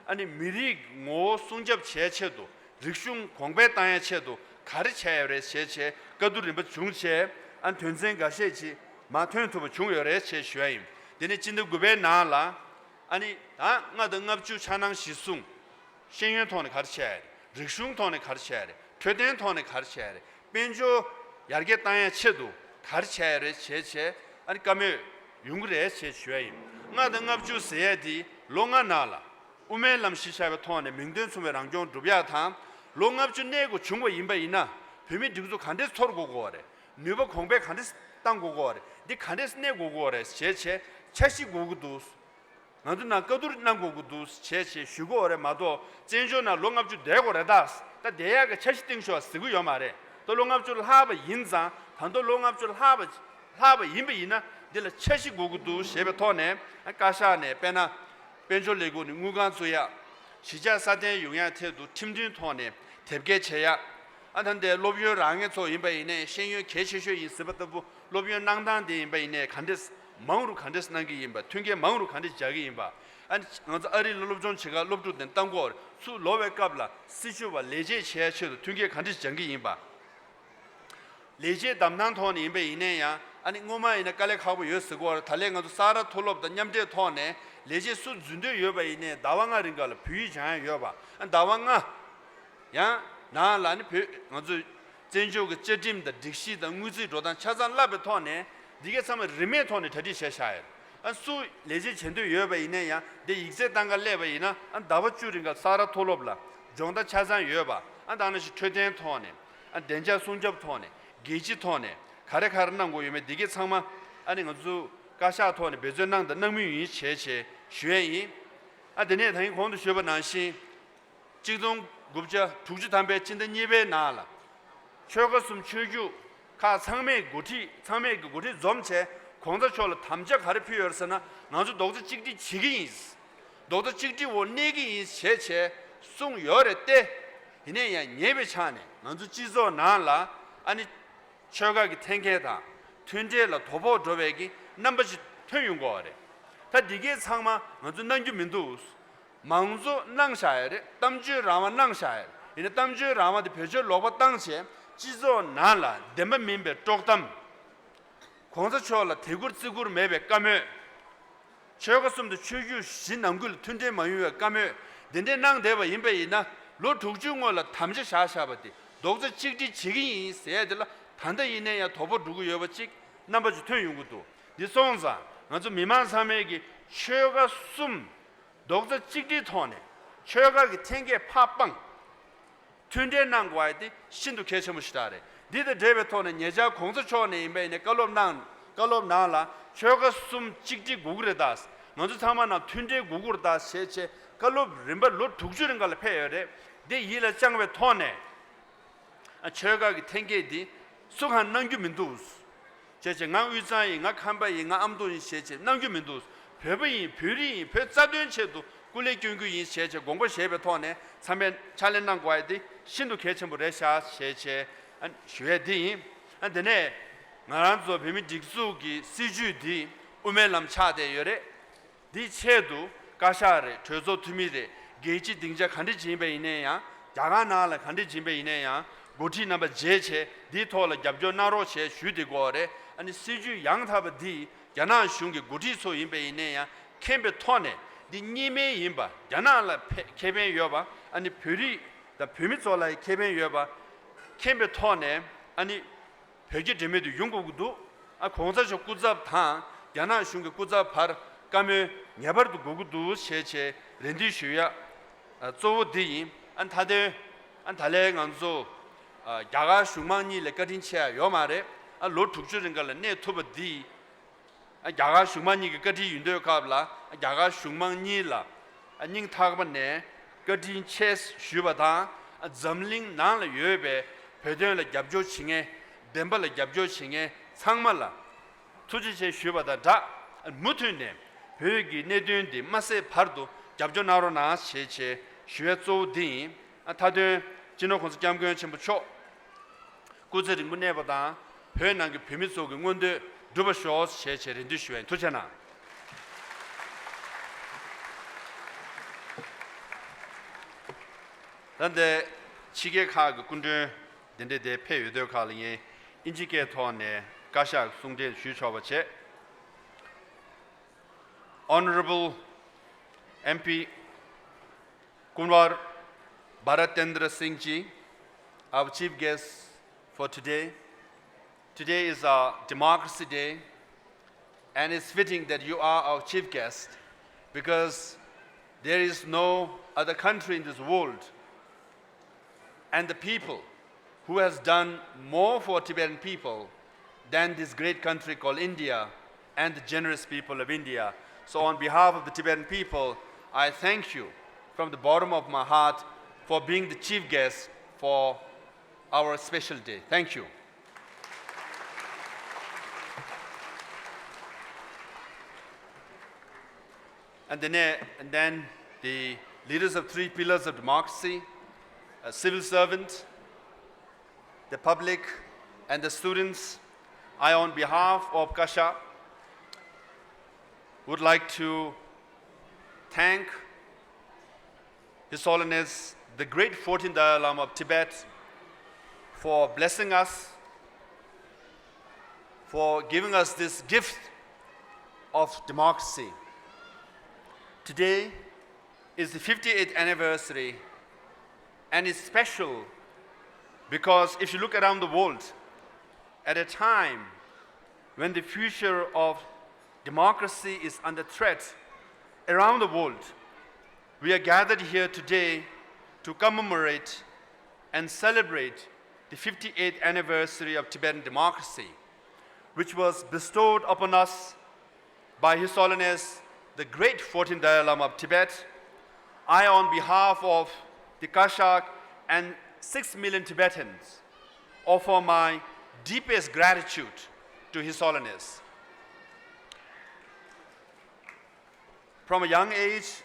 ཨ་ནི་མི་རིགས་ངོ་བོ་སྲུང་སྐྱོབ་བྱེད་ཆེད་དུ། རིག་གཞུང་གོང་འཕེལ་བཏང་ཡ་ཆེད་དུ་ག་རེ་བྱས་ཡོད་རེད་ཞེས་བྱས་བཀའ་བསྡུར་རིམ་པ་བྱུང་བྱས། ཨ་ནི་དོན་ཚན་འགའ་ཤས་ཅིག་མར་ཐོན་ཐུབ་པ་བྱུང་ཡོད་རེད་ཅེས་ཞུ་ཡ་ཡིན། དེ་ནས་སྤྱི་ཟླ་དགུ་པའི་ནང་ལ་ཨ་ནི་ད་ལྔ་དང་ལྔ་བཅུ་འཆར་སྣང་གཞིར་བཟུང་ཤེས་ཡོན་ཐོག་ནས་ག་རེ་བྱས་ཡོད་རེད། རིག་གཞུང་ཐོག་ནས་ག་རེ་བྱས་ཡོད་རེད། འཕྲོད་བསྟེན་ཐོག་ནས་ག་རེ་བྱས་ཡོད་རེད། དཔལ་འབྱོར་ཡར་རྒྱས་བཏང་ཡ་ཆེད་དུ་ག་རེ་བྱས་ཡོད་རེད་ཅེས་བྱས་ཨ་ནི་བཀའ་མོལ་ཡོང་གི་རེད་ཅེས་ཞུ་ཡ་ཡིན། ལྔ་དང་ལྔ་བཅུ་ཟེར་ཡ་དེ་ལོ་ལྔ་ནང་ལ་དབུ་མའི་ལམ་གཞི་བཞག་པའི་ཐོག་ནས་མིང་དོན་མཚུངས་པའི་རང་སྐྱོང་སྒྲུབ་ཡག་དང་། ལོ་ལྔ་བཅུ་གནས་དགོས་བྱུང་བ་ཡིན་པ་ཡིན་ན་བོད་མིའི་སྒྲིག་འཛུགས་ག་འདྲས་འཚོལ་དགོས་ཀྱི་ཡོད་རེད། ནུས་པ་གོང་འཕེལ་ག་འདྲས་བཏང་དགོས་ཀྱི་ཡོད་རེད། འདི་ག་འདྲས་གནས་དགོས་ཀྱི་ཡོད་རེད་ཞེས་བྱས་འཆར་གཞི་དགོས་ཀྱི་འདུག་ང་ཚོ་ནང་བཀའ་བསྡུར་གནང་དགོས་ཀྱི་འདུག་བྱས་བྱས་ཞུ་གི་ཡོད་རེད་མ་གཏོགས། བཙན་བྱོལ་ནང་ལོ་ལྔ་བཅུ་བསྡད་དགོས་རེད་ད། ད་བསྡད་ཡག་གི་འཆར་གཞི་བཏིང་ཤོག་ཟེར་གི་ཡོད་མ་རེད། ད་ལོ་ལྔ་བཅུ་ལྷག་པ་ཡིན་ཙང་། ད་དུང་ལོ་ལྔ་བཅུ་ལྷག་པ་ལྷག་པ་ཡིན་པ་ཡིན་ན་འདི་ལ་འཆར་གཞི་དགོས་ཀྱི་འདུག་ཞེས་པའི་ཐོག་ནས། བཀའ་ཤག་ནས་དཔེར་ན་དཔལ་འབྱོར་ལས་ཁུངས་ནས་དངུལ་ཁང་བཙུགས་ཡག་གཞིས་ཆགས་སྲ་བརྟན་ཡོང་ཡག་ཐད་དུ་ཁྲིམས་མཐུན་ཐོག་ནས་དེབ་སྐྱེལ་བྱེད་ཡག་ཨ། ད་ལྟའི་སློབ་ཡོན་རག་མཁན་ཚོ་ཡིན་པ་ཡིན་ནའི་ཤེས་ཡོན་གལ་ཆེ་ཤོས་ཡིན་ཟེར་བ་ལྟ་བུ། སློབ་ཡོན་གནང་སྟངས་དེ་ཡིན་པ་ཡིན་ནའི་ག་འདྲས་མང་རུ་ག་འདྲས་གནང་གི་ཡིན་པ། མཐུན་རྐྱེན་མང་རུ་ག་འདྲས་སྦྱར་གི་ཡིན་པ། ཨ་ནི་ང་ཚོ་ཨ་རི་ལ་སློབ་སྦྱོང་བྱེད་ག་སློབ་ཕྲུག་དེ་བཏང་གོ་ཚུར་ལོག་པའི་སྐབས་ལ་སྲི་ཞུ་བ་ལས་བྱེད་བྱེད་ཡ་ཆེད་དུ་མཐུན་རྐྱེན་ག་འདྲས་སྦྱང་གི་ཡིན་པ། ལས་བྱེད་བདམས་ཐང་ཐོག་ནས་ཡིན་པ་ཡིན་ནའི་ཡང་། ཨ་ནི་སྔོན་མ་ཡིན་ན་དཀའ་ལས་ཁག་པོ་ཡོད་ཟེར་གོ། ད་ལན་ང་ཚོ་ས་རཱ་མཐོ་སློབ་དང་མཉམ་འབྲེལ་ཐོག་ནས་ལས་བྱེད་སུ་འཛུལ་འདོད་ཡོད་པ་ཡིན་ནའི་ཟླ་བ་ལྔ་རིང་ག་ལ་བོད་ཡིག་སྦྱང་ཡ་ཡོད་པ། ཨ། ཟླ་བ་ལྔ། ཡང་ནང་ལ་ནི་བོད་ང་ཚོའི་བཙན་བྱོལ་གྱི་བཅའ་ཁྲིམས་དང་སྒྲིག་གཞི་དང་དངུལ་རྩིས་འགྲོ་སྟངས་ཆ་ཚང་བསླབ་པའི་ཐོག་ནས་འདི་གའི་ཚང་མ་རིན་མེད་ཐོག་ནས་གྲ་སྒྲིག་བྱས་བཞག་ཡོད། ཨ། སུ་ལས་བྱེད་བྱེད་འདོད་ཡོད་པ་ཡིན་ན་ཡང་འདི་ཡིག་ཚད་བཏང་ག་སླེབས་པ་ཡིན་ན། ཨ། ཟླ་བ་བཅུ་རིང་ག་ས་རཱ་མཐོ་སློབ་ལ་སྦྱོང་བརྡར་ཆ་ཚང་ཡོད་པ། ཨ། ད་ནང་བཞིན་འཕྲོད་བསྟེན་ཐོག་ནས། ཨ། བདེ་འཇགས་སྲུང་སྐྱོབ་ཐོག་ནས། རྒྱལ་སྤྱི་ཐོག་ནས་ག་རེ་ག་རེ་གནང་དགོས་ཡོད་མེད་འདི་གའི་ཚང་མ། ཨ་ནི་ང་ཚོ་བཀའ་ཤག་ཐོག་ནས་འབད་བརྩོན་གནང་དང་གནང་མུས་ཡིན་བྱས་བྱས་ཞུ་ཡས་ཡིན། ཨ། དེ་ནས་ད་ཡིན་གོང་དུ་ཞུས་པ་ནང་བཞིན། གཅིག་སྟོང་དགུ་བརྒྱ་དྲུག་ཅུ་ཐམ་པའི་སྤྱི་ཟླ་གཉིས་པའི་ནང་ལ། ཆོལ་ཁ་གསུམ་ཆོས་བརྒྱུད་ཁག་ཚང་མས་འགོ་ཁྲིད་ཚང་མས་ཀྱི་འགོ་ཁྲིད་འཛོམས་བྱས་གོང་ས་མཆོག་ལ་དམ་བཅའ་ག་རེ་ཕུལ་ཡོད་ཟེར་ན། ང་ཚོ་རྡོག་རྩ་གཅིག་སྒྲིལ་བྱེད་ཀྱི་ཡིན། རྡོག་རྩ་གཅིག་སྒྲིལ་འོག་གནས་ཀྱི་ཡིན་ཞེས་བྱས་གསུངས་ཡོད་རེད་དེ། ཡིན་ན་ཡང་ཉེ་བའི་ཆར་ནས་ང་ཚོ་སྤྱི་ཚོགས་ནང་ལ་ཨ་ནི། ཆོལ་ཁ་གི་འཐེན་འཁྱེར་དང་མཐུན་འབྲེལ་ལ་དོ་ཕོག་འགྲོ་བའི་གི་རྣམ་པ་ཞིག་ཐོན་ཡོང་གི་ཡོད་རེད། ད་འདི་གས་ཚང་མ་ང་ཚོ་གནང་རྒྱུ་མི་འདུག་མང་གཙོ་གནང་བཞག་ཡོད་རེད། གཏམ་བརྗོད་རང་དབང་གནང་བཞག་ཡོད་རེད། ཡིན་ན་གཏམ་བརྗོད་རང་དབང་དེ་བེད་སྤྱོད་ལོག་པ་བཏང་བྱས་སྤྱི་ཚོགས་ནང་ལ་བདེན་པ་མིན་པའི་དཀྲོག་གཏམ། གོང་ས་མཆོག་ལ་དད་བཀུར་བརྩི་བཀུར་མེད་པའི་བཀའ་མོལ། ཆོལ་ཁ་གསུམ་དང་ཆོས་བརྒྱུད་བཞི་ནང་ཁུལ་ལ་མཐུན་སྒྲིལ་མ་ཡོང་བའི་བཀའ་མོལ་འདི་འདྲས་གནང་བསྡད་པ་ཡིན་པ་ཡིན་ན། ལོ་དྲུག་ཅུའི་སྔོན་ལ་དམ་བཅའ་བཞག་བཞག་པ་དེ་རྡོག་རྩ་གཅིག་སྒྲིལ་བྱེད་ཀྱི་ཡིན་ཟེར་ཡ་དེ་ལ་ད་ལྟ་ཡིན་ན་ཡང་དོ་ཕོག་འགྲོ་གི་ཡོད་པ་ཅིག་རྣམ་པ་ཅིག་ཐོན་ཡོང་གི་འདུག་འདི་སོང་ཙང་ང་ཚོ་མི་མང་ཚང་མས་ཀྱི་ཆོལ་ཁ་གསུམ་རྡོག་རྩ་གཅིག་སྒྲིལ་ཐོག་ནས་ཆོལ་ཁ་གི་འཐེན་འཁྱེར་ཕར་སྤངས། མཐུན་འབྲེལ་གནང་དགོས་པ་དེ་ཤིན་ཏུ་གལ་ཆེན་པོ་ཞིག་རེད། འདི་དང་འབྲེལ་བའི་ཐོག་ནས་ཉེ་ཆར་གོང་ས་མཆོག་ནས་ཡིན་པ་ཡིན་ནའི་བཀའ་སློབ་གནང་། བཀའ་སློབ་ནང་ལ་ཆོལ་ཁ་གསུམ་གཅིག་སྒྲིལ་དགོས་ཀྱི་རེད་ད། ང་ཚོ་ཚང་མ་ནང་མཐུན་འབྲེལ་དགོས་ཀྱི་རེད་ད་ཞེས་བྱས་བཀའ་སློབ་རིམ་པ་ལོ་དྲུག་ཅུ་རིང་ག་ལ་ཕེབས་ཡོད་རེད། འདི་ཡིད་ལ་བཅངས་པའི་ཐོག་ནས། ཨ། ཆོལ་ཁ་གི་འཐེན་འཁྱེར་འདི་སུ་གང་གནང་རྒྱུ་མི་འདུག་ཅེས་བྱས། ང་དབུས་གཙང་ཡིན། ང་ཁམས་པ་ཡིན། ང་ཨ་མདོ་ཡིན་ཞེས་བྱས་གནང་རྒྱུ་མི་འདུག་བོད་པ་ཡིན། བོད་རིགས་ཡིན། བོད་རྩ་དོན་ཆེད་དུ་སྐུ་ལས་སྐྱོན་རྒྱུ་ཡིན་ཞེས་བྱས་དགོངས་པ་བཞེས་པའི་ཐོག་ནས་ཚང་མས་ཕྱག་ལས་གནང་དགོས་པ་དེ་ཤིན་ཏུ་གལ་ཆེན་པོ་རེད་ཤག་ཞེས་བྱས། ཨ། ཞུ་ཡས་འདི་ཡིན། ཨ། དེ་ནས་ང་རང་ཚོ་བོད་མི་སྒྲིག་འཛུགས་ཀྱི་སྲིད་བྱུས་འདི་དབུ་མའི་ལམ་ཆགས་བསྡད་ཡོད་རེད། འདིའི་ཆེད་དུ་བཀའ་ཤག་རེད། གྲོས་ཚོགས་འཐུས་མི་རེད། རྒྱལ་སྤྱིའི་སྡིངས་ཆ་ག་འདྲ་ཅིག་ཡིན་པ་ཡིན་ནའི་ཡང་། རྒྱ་གར་ནང་ལ་ག་འདྲ་ཅིག་ཡིན་པ་ཡིན་ནའི་ཡང་། འགོ་ཁྲིད་རྣམ་པ་མཇལ་བྱས་འདིའི་ཐོག་ལ་རྒྱབ་སྐྱོར་གནང་རོགས་བྱས་ཞུས་བསྡད་ཀྱི་ཡོད་རེད། ཨ་ནི་སྲིད་བྱུས་ཡང་དག་པ་འདི་རྒྱ་ནག་གཞུང་གི་འགོ་ཁྲིད་ཚོ་ཡིན་པ་ཡིན་ནའི་ཡང་མཁྱེན་པའི་ཐོག་ནས། འདི་གཉིས་སྨན་ཡིན་པ། རྒྱ་ནག་ལ་ཕན་ཁེ་ཕན་ཡོད་པ། ཨ་ནི་བོད་རིགས་དང་བོད་མི་ཚོ་ལ་ཁེ་ཕན་ཡོད་པ་མཁྱེན་པའི་ཐོག་ནས། ཨ་ནི། བོད་རྒྱ་འབྲེལ་མོལ་དུ་ཡོང་དགོས་ཀྱི་འདུག་ཨ། གོང་ས་མཆོག་སྐུ་ཚབ་དང་རྒྱ་ནག་གཞུང་གི་སྐུ་ཚབ་བར་བཀའ་མོལ་ངེས་པར་དུ་དགོས་ཀྱི་འདུག་ཞེས་བྱས་རེ་འདུན་ཞུ་ཡ། གཙོ་བོ་འདི་ཡིན། ཨ་མཐའ་དོན། ཨ་ད་ལས་ང་ཚོ་ཨ་རྒྱ་གར་གཞུང་མང་གཉིས་ལ་བཀའ་དྲིན་ཆེ་ཡ་ཡོད་མ་རེད། ཨ་ལོ་དྲུག་ཅུ་རིང་ག་ལ་གནས་ཐུབ་པ་འདི་ཨ་རྒྱ་གར་གཞུང་མང་གཉིས་ཀྱི་བཀའ་དྲིན་ཡིན་དུས་སྐབས་ལ། ཨ་རྒྱ་གར་གཞུང་མང་གཉིས་ལ་ཨ་སྙིང་ཐག་པ་ནས་བཀའ་དྲིན་ཆེ་ཞུས་པ་དང་། ཨ་འཛམ་གླིང་ནང་ལ་ཡོད་པའི་བོད་དོན་ལ་རྒྱབ་སྐྱོར་བྱེད་མཁན། བདེན་པ་ལ་རྒྱབ་སྐྱོར་བྱེད་མཁན་ཚང་མ་ལ་ཐུགས་རྗེ་ཆེ་ཞུས་པ་དང་སྦྲགས། མུ་མཐུད་ནས་བོད་ཀྱི་གནད་དོན་འདི་མ་སེལ་བར་དུ་རྒྱབ་སྐྱོར་གནང་རོགས་གནང་ཞེས་བྱས་ཞུ་བའི་གཙོ་བོ་འདི་ཡིན། ཨ་མཐའ་དོན་སྤྱི་ནོར་༸གོང་ས་༸སྐྱབས་མགོན་ཆེན་པོ་མཆོག་སྐུ་ཚེ་རིང་པོ་གནས་པ་དང་། བོད་ནང་གི་བོད་མི་ཚོ་གི་མངོན་འདོད་འགྲུབ་པ་ཤོག་ཞེས་བྱས་རེ་འདུན་ཞུ་བ་ཡིན། ཐུགས་རྗེ་གནང་། ད་ལྟའི་ཕྱི་རྒྱལ་ཁག་གི་སྐུ་མགྲོན་འདི་འདྲའི་དེ་ཕེབས་ཡོད་དུས་ཁག་ལ་ངས་ཨིན་ཇི་སྐད་ཐོག་ནས་བཀའ་ཤག་གི་གསུང་འཕྲིན་ཞུ་ཆོག་པ་བྱས། Honorable M P Kunwar Bharatendra Singh ji, our chief guest for today. Today is a democracy day, and it's fitting that you are our chief guest, because there is no other country in this world and the people who has done more for Tibetan people than this great country called India and the generous people of India. So on behalf of the Tibetan people, I thank you from the bottom of my heart for being the chief guest for our special day. Thank you. And then, and then the leaders of three pillars of democracy, a civil servant, the public, and the students. I, on behalf of Kasha, would like to thank His Holiness, the great fourteenth Dalai Lama of Tibet, for blessing us, for giving us this gift of democracy. Today is the fifty-eighth anniversary, and it's special because if you look around the world, at a time when the future of democracy is under threat around the world, we are gathered here today to commemorate and celebrate the fifty-eighth anniversary of Tibetan democracy, which was bestowed upon us by His Holiness the Great fourteenth Dalai Lama of Tibet. I, on behalf of the Kashak and six million Tibetans, offer my deepest gratitude to His Holiness. From a young age,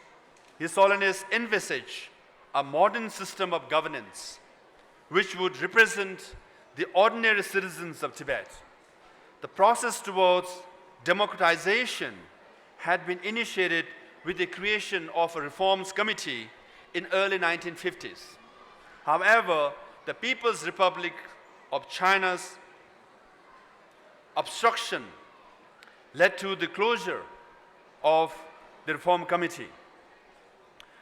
His Holiness envisaged a modern system of governance which would represent the ordinary citizens of Tibet. The process towards democratization had been initiated with the creation of a reforms committee in early nineteen fifties. However, the People's Republic of China's obstruction led to the closure of the reform committee.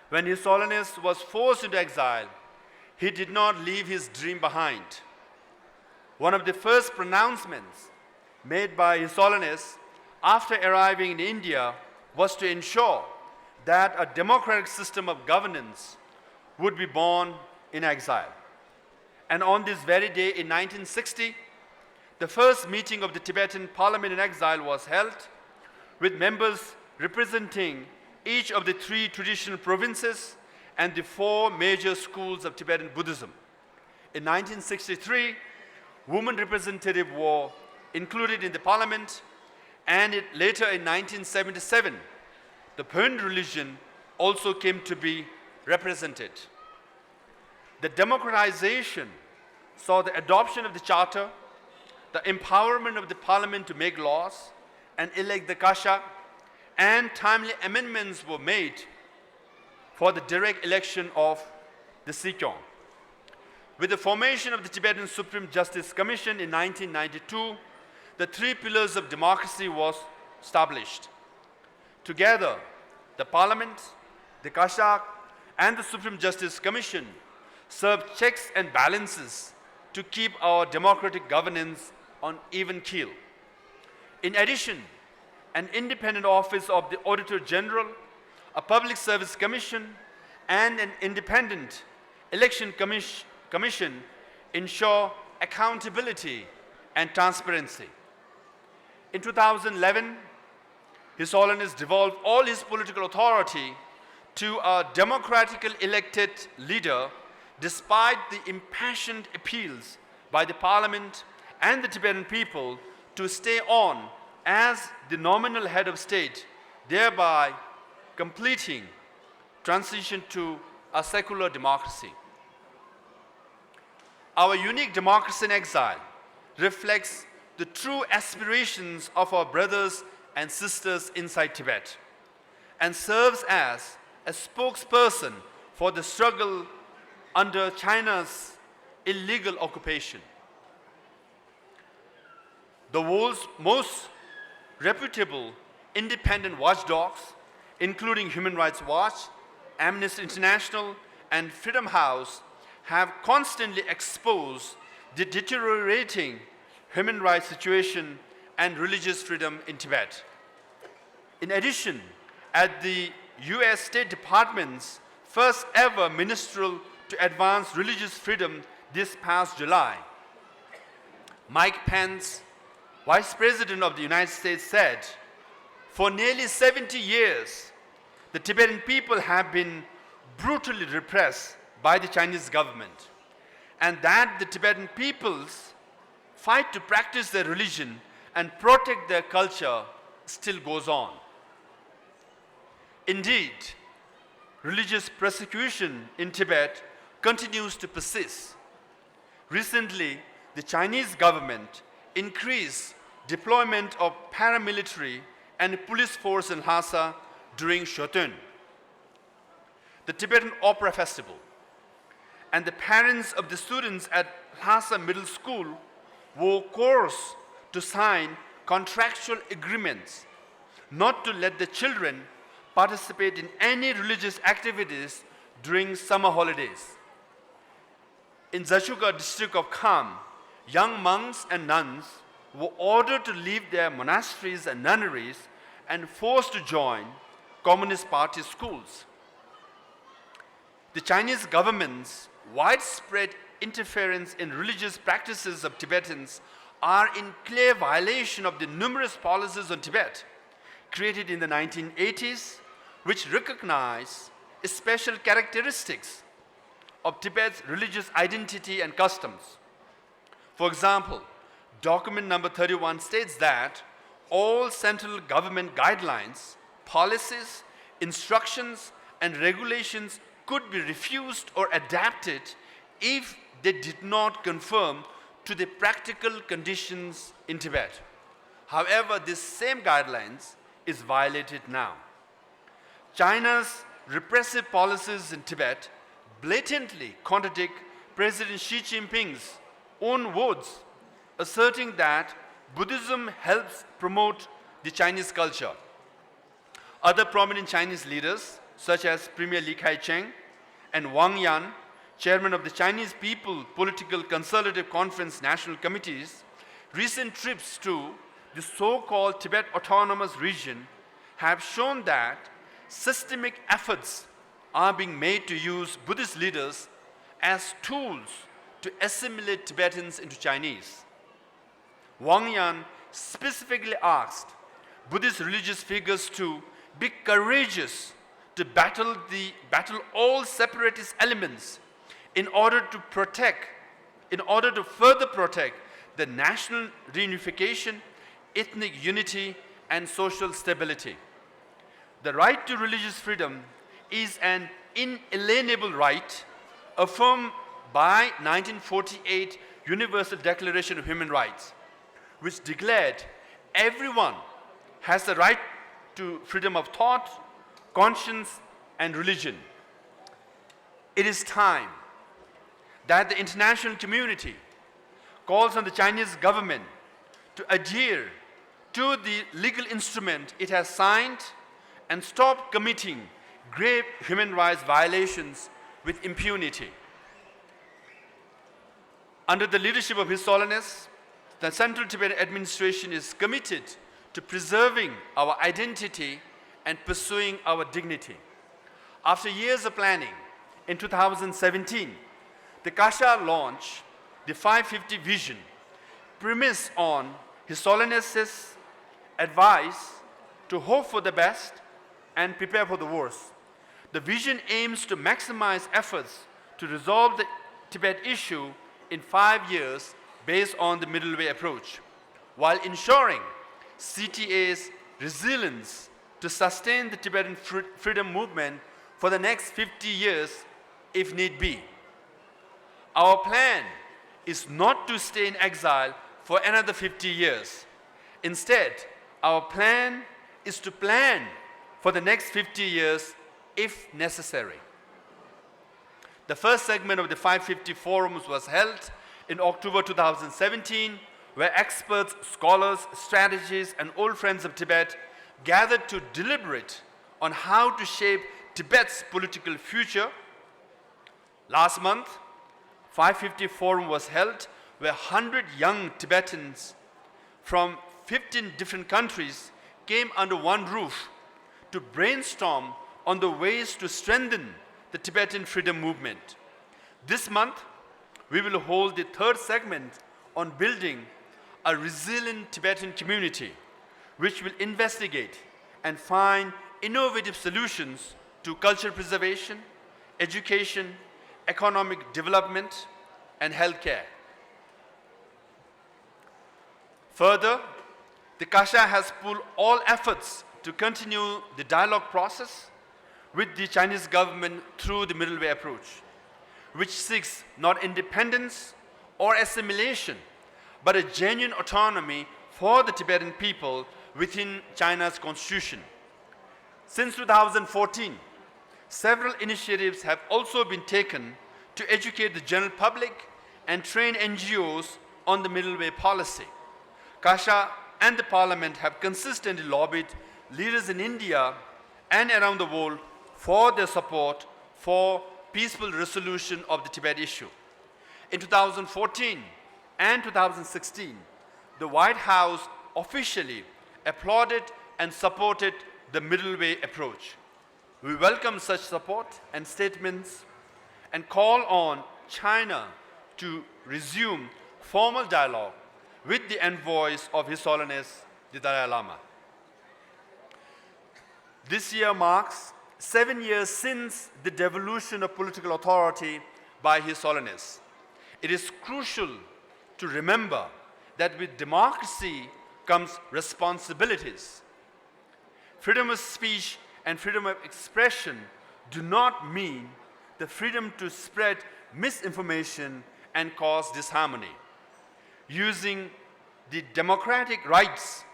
When His Holiness was forced into exile, he did not leave his dream behind. One of the first pronouncements made by His Holiness after arriving in India was to ensure that a democratic system of governance would be born in exile. And on this very day in nineteen sixty, the first meeting of the Tibetan Parliament in Exile was held, with members representing each of the three traditional provinces and the four major schools of Tibetan Buddhism. In nineteen sixty-three, women representatives were included in the parliament, and it, later in nineteen seventy-seven, the Pön religion also came to be represented. The democratization saw the adoption of the charter, the empowerment of the parliament to make laws and elect the Kashak, and timely amendments were made for the direct election of the Sikyong. With the formation of the Tibetan Supreme Justice Commission in nineteen ninety-two, the three pillars of democracy was established. Together, the Parliament, the Kashak, and the Supreme Justice Commission serve checks and balances to keep our democratic governance on even keel. In addition, an independent office of the Auditor General, a public service commission, and an independent election commis- commission ensure accountability and transparency. In two thousand eleven, His Holiness devolved all his political authority to a democratically elected leader, despite the impassioned appeals by the parliament and the Tibetan people to stay on as the nominal head of state, thereby completing transition to a secular democracy. Our unique democracy in exile reflects the true aspirations of our brothers and sisters inside Tibet and serves as a spokesperson for the struggle under China's illegal occupation. The world's most reputable independent watchdogs, including Human Rights Watch, Amnesty International, and Freedom House, have constantly exposed the deteriorating human rights situation and religious freedom in Tibet. In addition, at the U S State Department's first ever ministerial to advance religious freedom this past July, Mike Pence, Vice President of the United States, said, "For nearly seventy years, the Tibetan people have been brutally repressed by the Chinese government, and that the Tibetan people's fight to practice their religion and protect their culture still goes on." Indeed, religious persecution in Tibet continues to persist. Recently, the Chinese government increased deployment of paramilitary and police force in Lhasa during Shotön. The Tibetan Opera Festival, and the parents of the students at Lhasa Middle School were coerced to sign contractual agreements not to let the children participate in any religious activities during summer holidays. In Zhoushuguo district of Kham, young monks and nuns were ordered to leave their monasteries and nunneries and forced to join Communist Party schools. The Chinese government's widespread interference in religious practices of Tibetans are in clear violation of the numerous policies on Tibet created in the nineteen eighties, which recognize special characteristics of Tibet's religious identity and customs. For example, document number thirty-one states that all central government guidelines, policies, instructions, and regulations could be refused or adapted if they did not conform to the practical conditions in Tibet. However, this same guidelines is violated now. China's repressive policies in Tibet blatantly contradict President Xi Jinping's own words, asserting that Buddhism helps promote the Chinese culture. Other prominent Chinese leaders, such as Premier Li Keqiang and Wang Yan, chairman of the Chinese People Political Consultative Conference National Committee's recent trips to the so-called Tibet Autonomous Region, have shown that systemic efforts are being made to use Buddhist leaders as tools to assimilate Tibetans into Chinese. Wang Yan specifically asked Buddhist religious figures to be courageous to battle the battle all separatist elements in order to protect in order to further protect the national reunification, ethnic unity, and social stability. The right to religious freedom is an inalienable right affirmed by nineteen forty-eight Universal Declaration of Human Rights, which declared everyone has the right to freedom of thought, conscience, and religion. It is time that the international community calls on the Chinese government to adhere to the legal instrument it has signed and stop committing grave human rights violations with impunity. Under the leadership of His Holiness, the Central Tibetan Administration is committed to preserving our identity and pursuing our dignity. After years of planning, in two thousand seventeen, the Kasha launched the five fifty vision, premised on His Holiness's advice to hope for the best and prepare for the worst. The vision aims to maximize efforts to resolve the Tibet issue in five years based on the middle way approach, while ensuring C T A's resilience to sustain the Tibetan fr- freedom movement for the next fifty years if need be. Our plan is not to stay in exile for another fifty years. Instead, our plan is to plan for the next fifty years if necessary. The first segment of the five fifty forums was held in October two thousand seventeen, where experts, scholars, strategists, and old friends of Tibet gathered to deliberate on how to shape Tibet's political future. Last month, five fifty forum was held, where hundred young Tibetans from fifteen different countries came under one roof to brainstorm on the ways to strengthen the Tibetan freedom movement. This month, we will hold the third segment on building a resilient Tibetan community, which will investigate and find innovative solutions to culture preservation, education, economic development, and healthcare. Further, the Kasha has pulled all efforts to continue the dialogue process with the Chinese government through the middle way approach, which seeks not independence or assimilation, but a genuine autonomy for the Tibetan people within China's constitution. Since two thousand fourteen, several initiatives have also been taken to educate the general public and train N G Os on the middle way policy. Kasha and the parliament have consistently lobbied leaders in India and around the world for their support for peaceful resolution of the Tibet issue. In two thousand fourteen and two thousand sixteen, the White House officially applauded and supported the middle way approach. We welcome such support and statements and call on China to resume formal dialogue with the envoys of His Holiness the Dalai Lama. This year marks seven years since the devolution of political authority by His Holiness. It is crucial to remember that with democracy comes responsibilities. Freedom of speech and freedom of expression do not mean the freedom to spread misinformation and cause disharmony. Using the democratic rights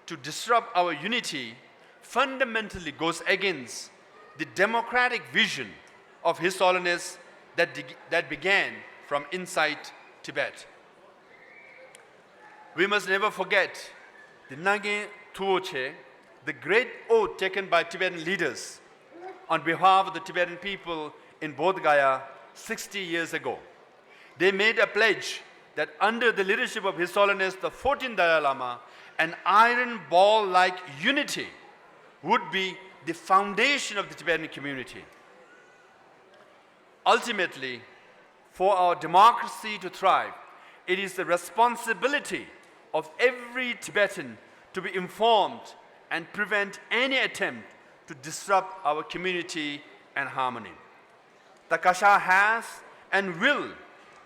to disrupt our unity fundamentally goes against the democratic vision of His Holiness that, de- that began from inside Tibet. We must never forget the Nangin Tuoche, the great oath taken by Tibetan leaders on behalf of the Tibetan people in Bodh Gaya sixty years ago. They made a pledge that under the leadership of His Holiness the fourteenth Dalai Lama, an iron ball like unity would be the foundation of the Tibetan community. Ultimately, for our democracy to thrive, it is the responsibility of every Tibetan to be informed and prevent any attempt to disrupt our community and harmony. The Kasha has and will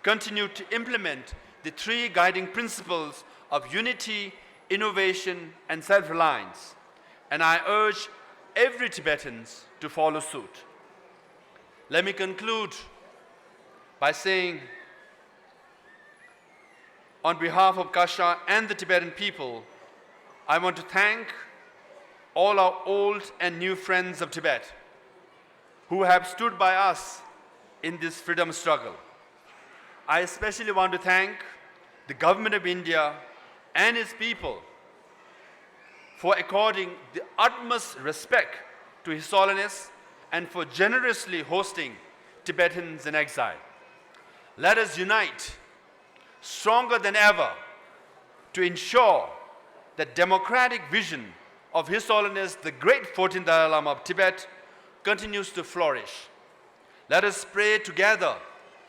continue to implement the three guiding principles of unity, innovation, and self reliance, and I urge every Tibetan to follow suit. Let me conclude by saying, on behalf of Kasha and the Tibetan people, I want to thank all our old and new friends of Tibet who have stood by us in this freedom struggle. I especially want to thank the Government of India and its people for according the utmost respect to His Holiness and for generously hosting Tibetans in exile. Let us unite stronger than ever to ensure the democratic vision of His Holiness the Great fourteenth Dalai Lama of Tibet continues to flourish. Let us pray together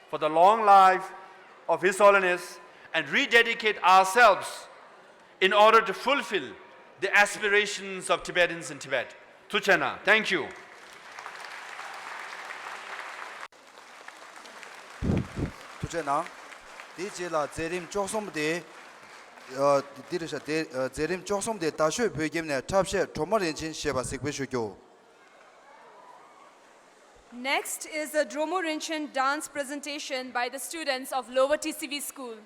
for the long life of His Holiness and rededicate ourselves in order to fulfill the aspirations of Tibetans in Tibet. ཐུགས་རྗེ་གནང་། Thank you. ཐུགས་རྗེ་གནང་། དེའི་རྗེས་ལ་མཛད་རིམ་བཅུ་གསུམ་དེ། ཨ། འདི་རེད་ཤག་དེ། ཨ། མཛད་རིམ་བཅུ་གསུམ་དེ་རྡ་ཤོད་བོད་ཁྱིམ་ནས་འཁྲབ་གཞས་སྒྲོལ་མ་རིན་ཆེན་ཞེས་པ་གཟིགས་འབུལ་ཞུ་རྒྱུ། Next is a Dromo Rinchen dance presentation by the students of Lower T C V School.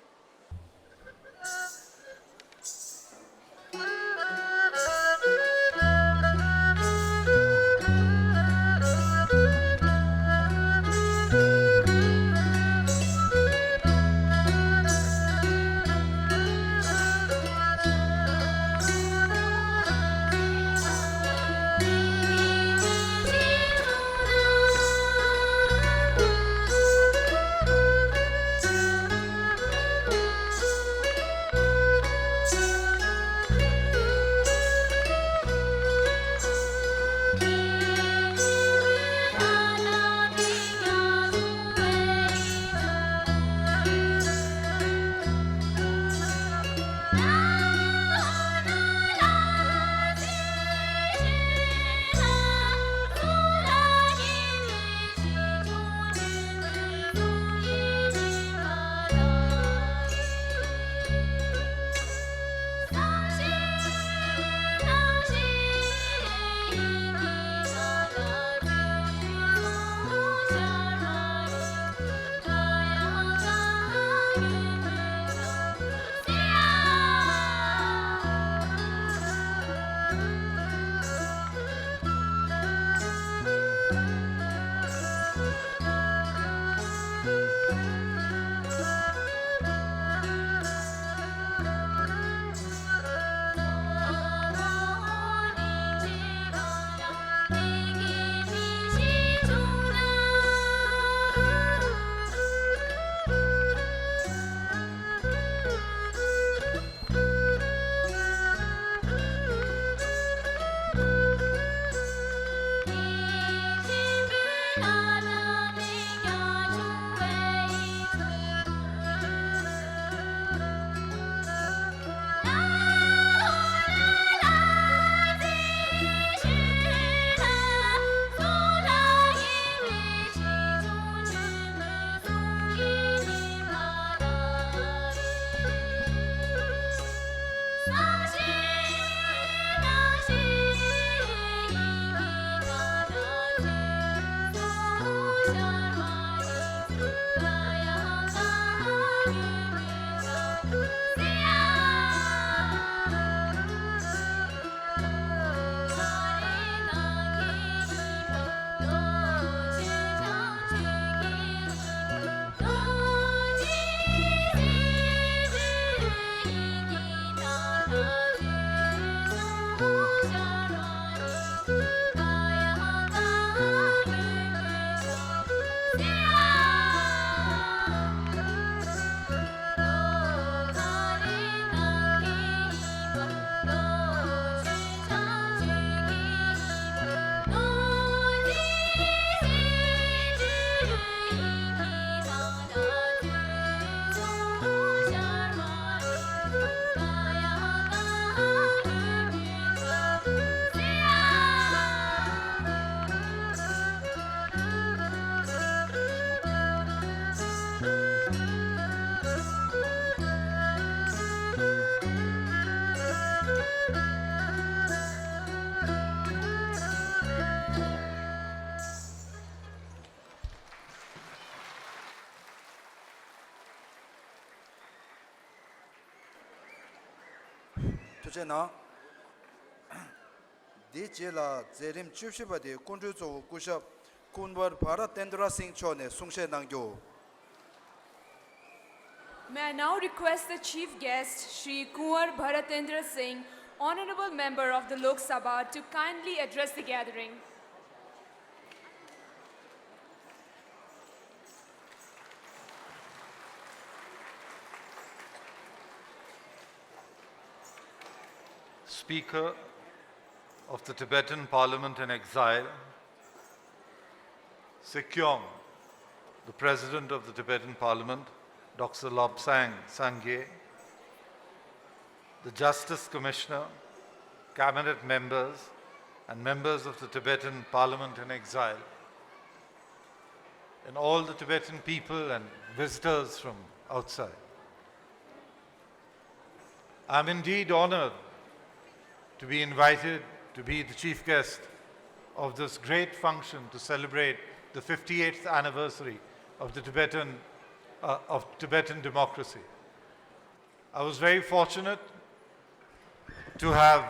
ཐུགས་རྗེ་གནང་། དེའི་རྗེས་ལ་མཛད་རིམ་བཅུ་བཞི་པ་དེ་སྐུ་མགྲོན་གཙོ་བོ་སྐུ་ཞབས་ཀུན་ཝར་བྷ་ར་ཏེན་དྲ་སིང་མཆོག་ནས་གསུང་བཤད་གནང་རྒྱུ། May I now request the chief guest, Shri Kunwar Bharatendra Singh, Honorable Member of the Lok Sabha, to kindly address the gathering. Speaker of the Tibetan Parliament in Exile, Sekyong, the President of the Tibetan Parliament, Doctor Lobsang Sangay, the Justice Commissioner, cabinet members, and members of the Tibetan Parliament in exile, and all the Tibetan people and visitors from outside. I'm indeed honored to be invited to be the chief guest of this great function to celebrate the fifty-eighth anniversary of the Tibetan, uh, of Tibetan democracy. I was very fortunate to have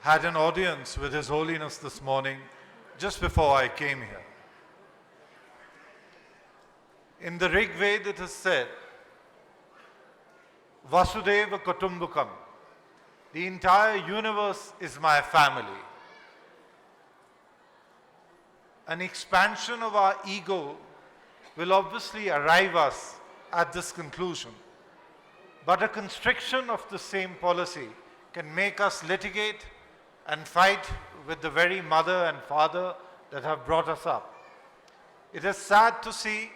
had an audience with His Holiness this morning just before I came here. In the Rig Veda, it is said, "Vasudeva Kutumbakam, the entire universe is my family." An expansion of our ego will obviously arrive us at this conclusion. But a constriction of the same policy can make us litigate and fight with the very mother and father that have brought us up. It is sad to see,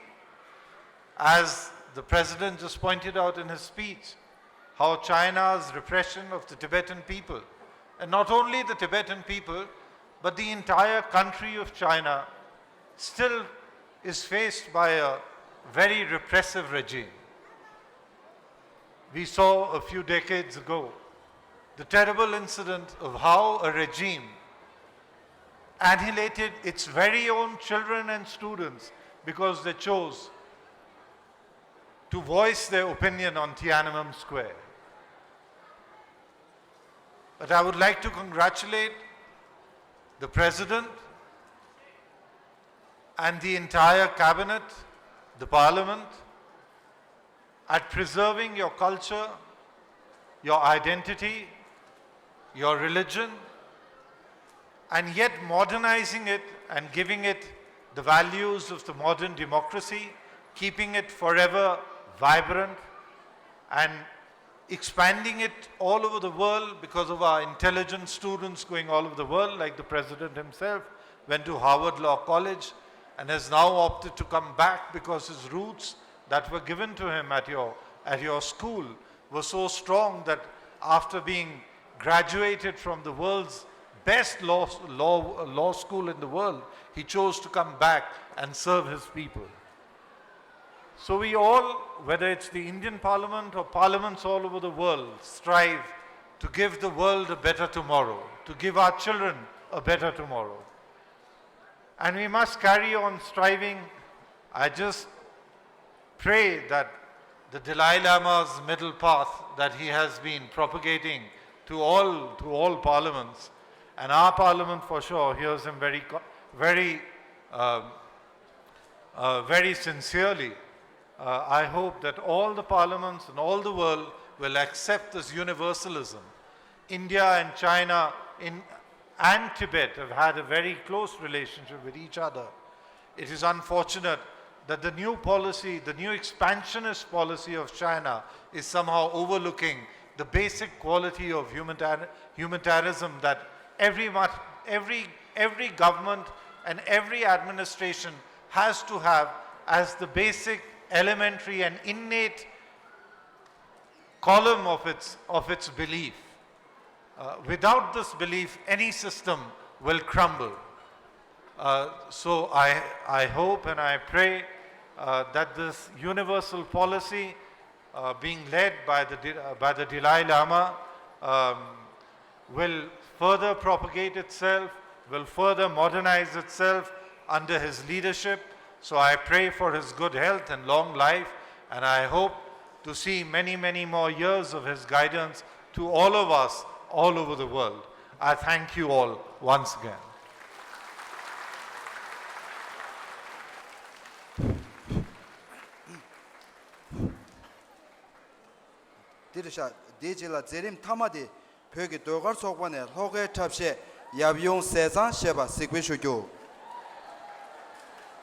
as the president just pointed out in his speech, how China's repression of the Tibetan people, and not only the Tibetan people, but the entire country of China, still is faced by a very repressive regime. We saw a few decades ago the terrible incident of how a regime annihilated its very own children and students because they chose to voice their opinion on Tiananmen Square. But I would like to congratulate the President and the entire cabinet, the Parliament, at preserving your culture, your identity, your religion, and yet modernizing it and giving it the values of the modern democracy, keeping it forever vibrant, and expanding it all over the world because of our intelligent students going all over the world, like the president himself went to Harvard Law College and has now opted to come back because his roots that were given to him at your, at your school were so strong that after being graduated from the world's best law, law, law school in the world, he chose to come back and serve his people. So we all, whether it's the Indian Parliament or parliaments all over the world, strive to give the world a better tomorrow, to give our children a better tomorrow. And we must carry on striving. I just pray that the Dalai Lama's middle path that he has been propagating to all, to all parliaments, and our parliament for sure hears him very, co- very, um, uh, very sincerely. Uh, I hope that all the parliaments in all the world will accept this universalism. India and China in, and Tibet have had a very close relationship with each other. It is unfortunate that the new policy, the new expansionist policy of China, is somehow overlooking the basic quality of humanitari- humanitarianism that every, mu- every, every government and every administration has to have as the basic, elementary, and innate column of its, of its belief. Uh, without this belief, any system will crumble. Uh, so I, I hope and I pray uh, that this universal policy uh, being led by the, Di- uh, by the Dalai Lama um, will further propagate itself, will further modernize itself under his leadership. So I pray for his good health and long life, and I hope to see many, many more years of his guidance to all of us all over the world. I thank you all once again. འདིར་བཞག་འདིའི་རྗེས་ལ་མཛད་རིམ་མཐའ་མ་དེ། བོད་ཀྱི་ཟློས་གར་ཚོགས་པ་ནས་ལྷོ་ཁའི་འཁྲབ་གཞས་ཡབ་ཡུམ་ཟས་གཙང་ཞེས་པ་གཟིགས་འབུལ་ཞུ་རྒྱུ།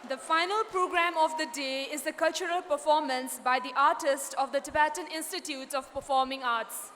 The final program of the day is the cultural performance by the artists of the Tibetan Institute of Performing Arts.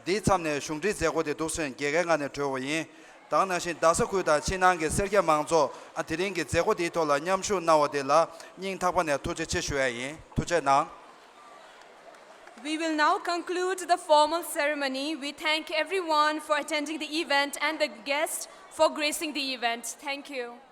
འདིའི་མཚམས་ནས་གཞུང་འབྲེལ་མཛད་སྒོ་དེ་འདུག་སེ་རྒྱལ་ཁའི་ངང་ནས་གྲོལ་བ་ཡིན། ད་ག་ནང་བཞིན་རྡ་ས་ཁུལ་དང་ཕྱི་ནང་གི་སེར་སྐྱ་མང་ཚོགས་ཨ་དེ་རིང་གི་མཛད་སྒོ་དེའི་ཐོག་ལ་མཉམ་ཞུགས་གནང་བ་དེ་ལ་སྙིང་ཐག་པ་ནས་ཐུགས་རྗེ་ཆེ་ཞུ་ཡ་ཡིན། ཐུགས་རྗེ་གནང་། We will now conclude the formal ceremony. We thank everyone for attending the event and the guests for gracing the event. Thank you.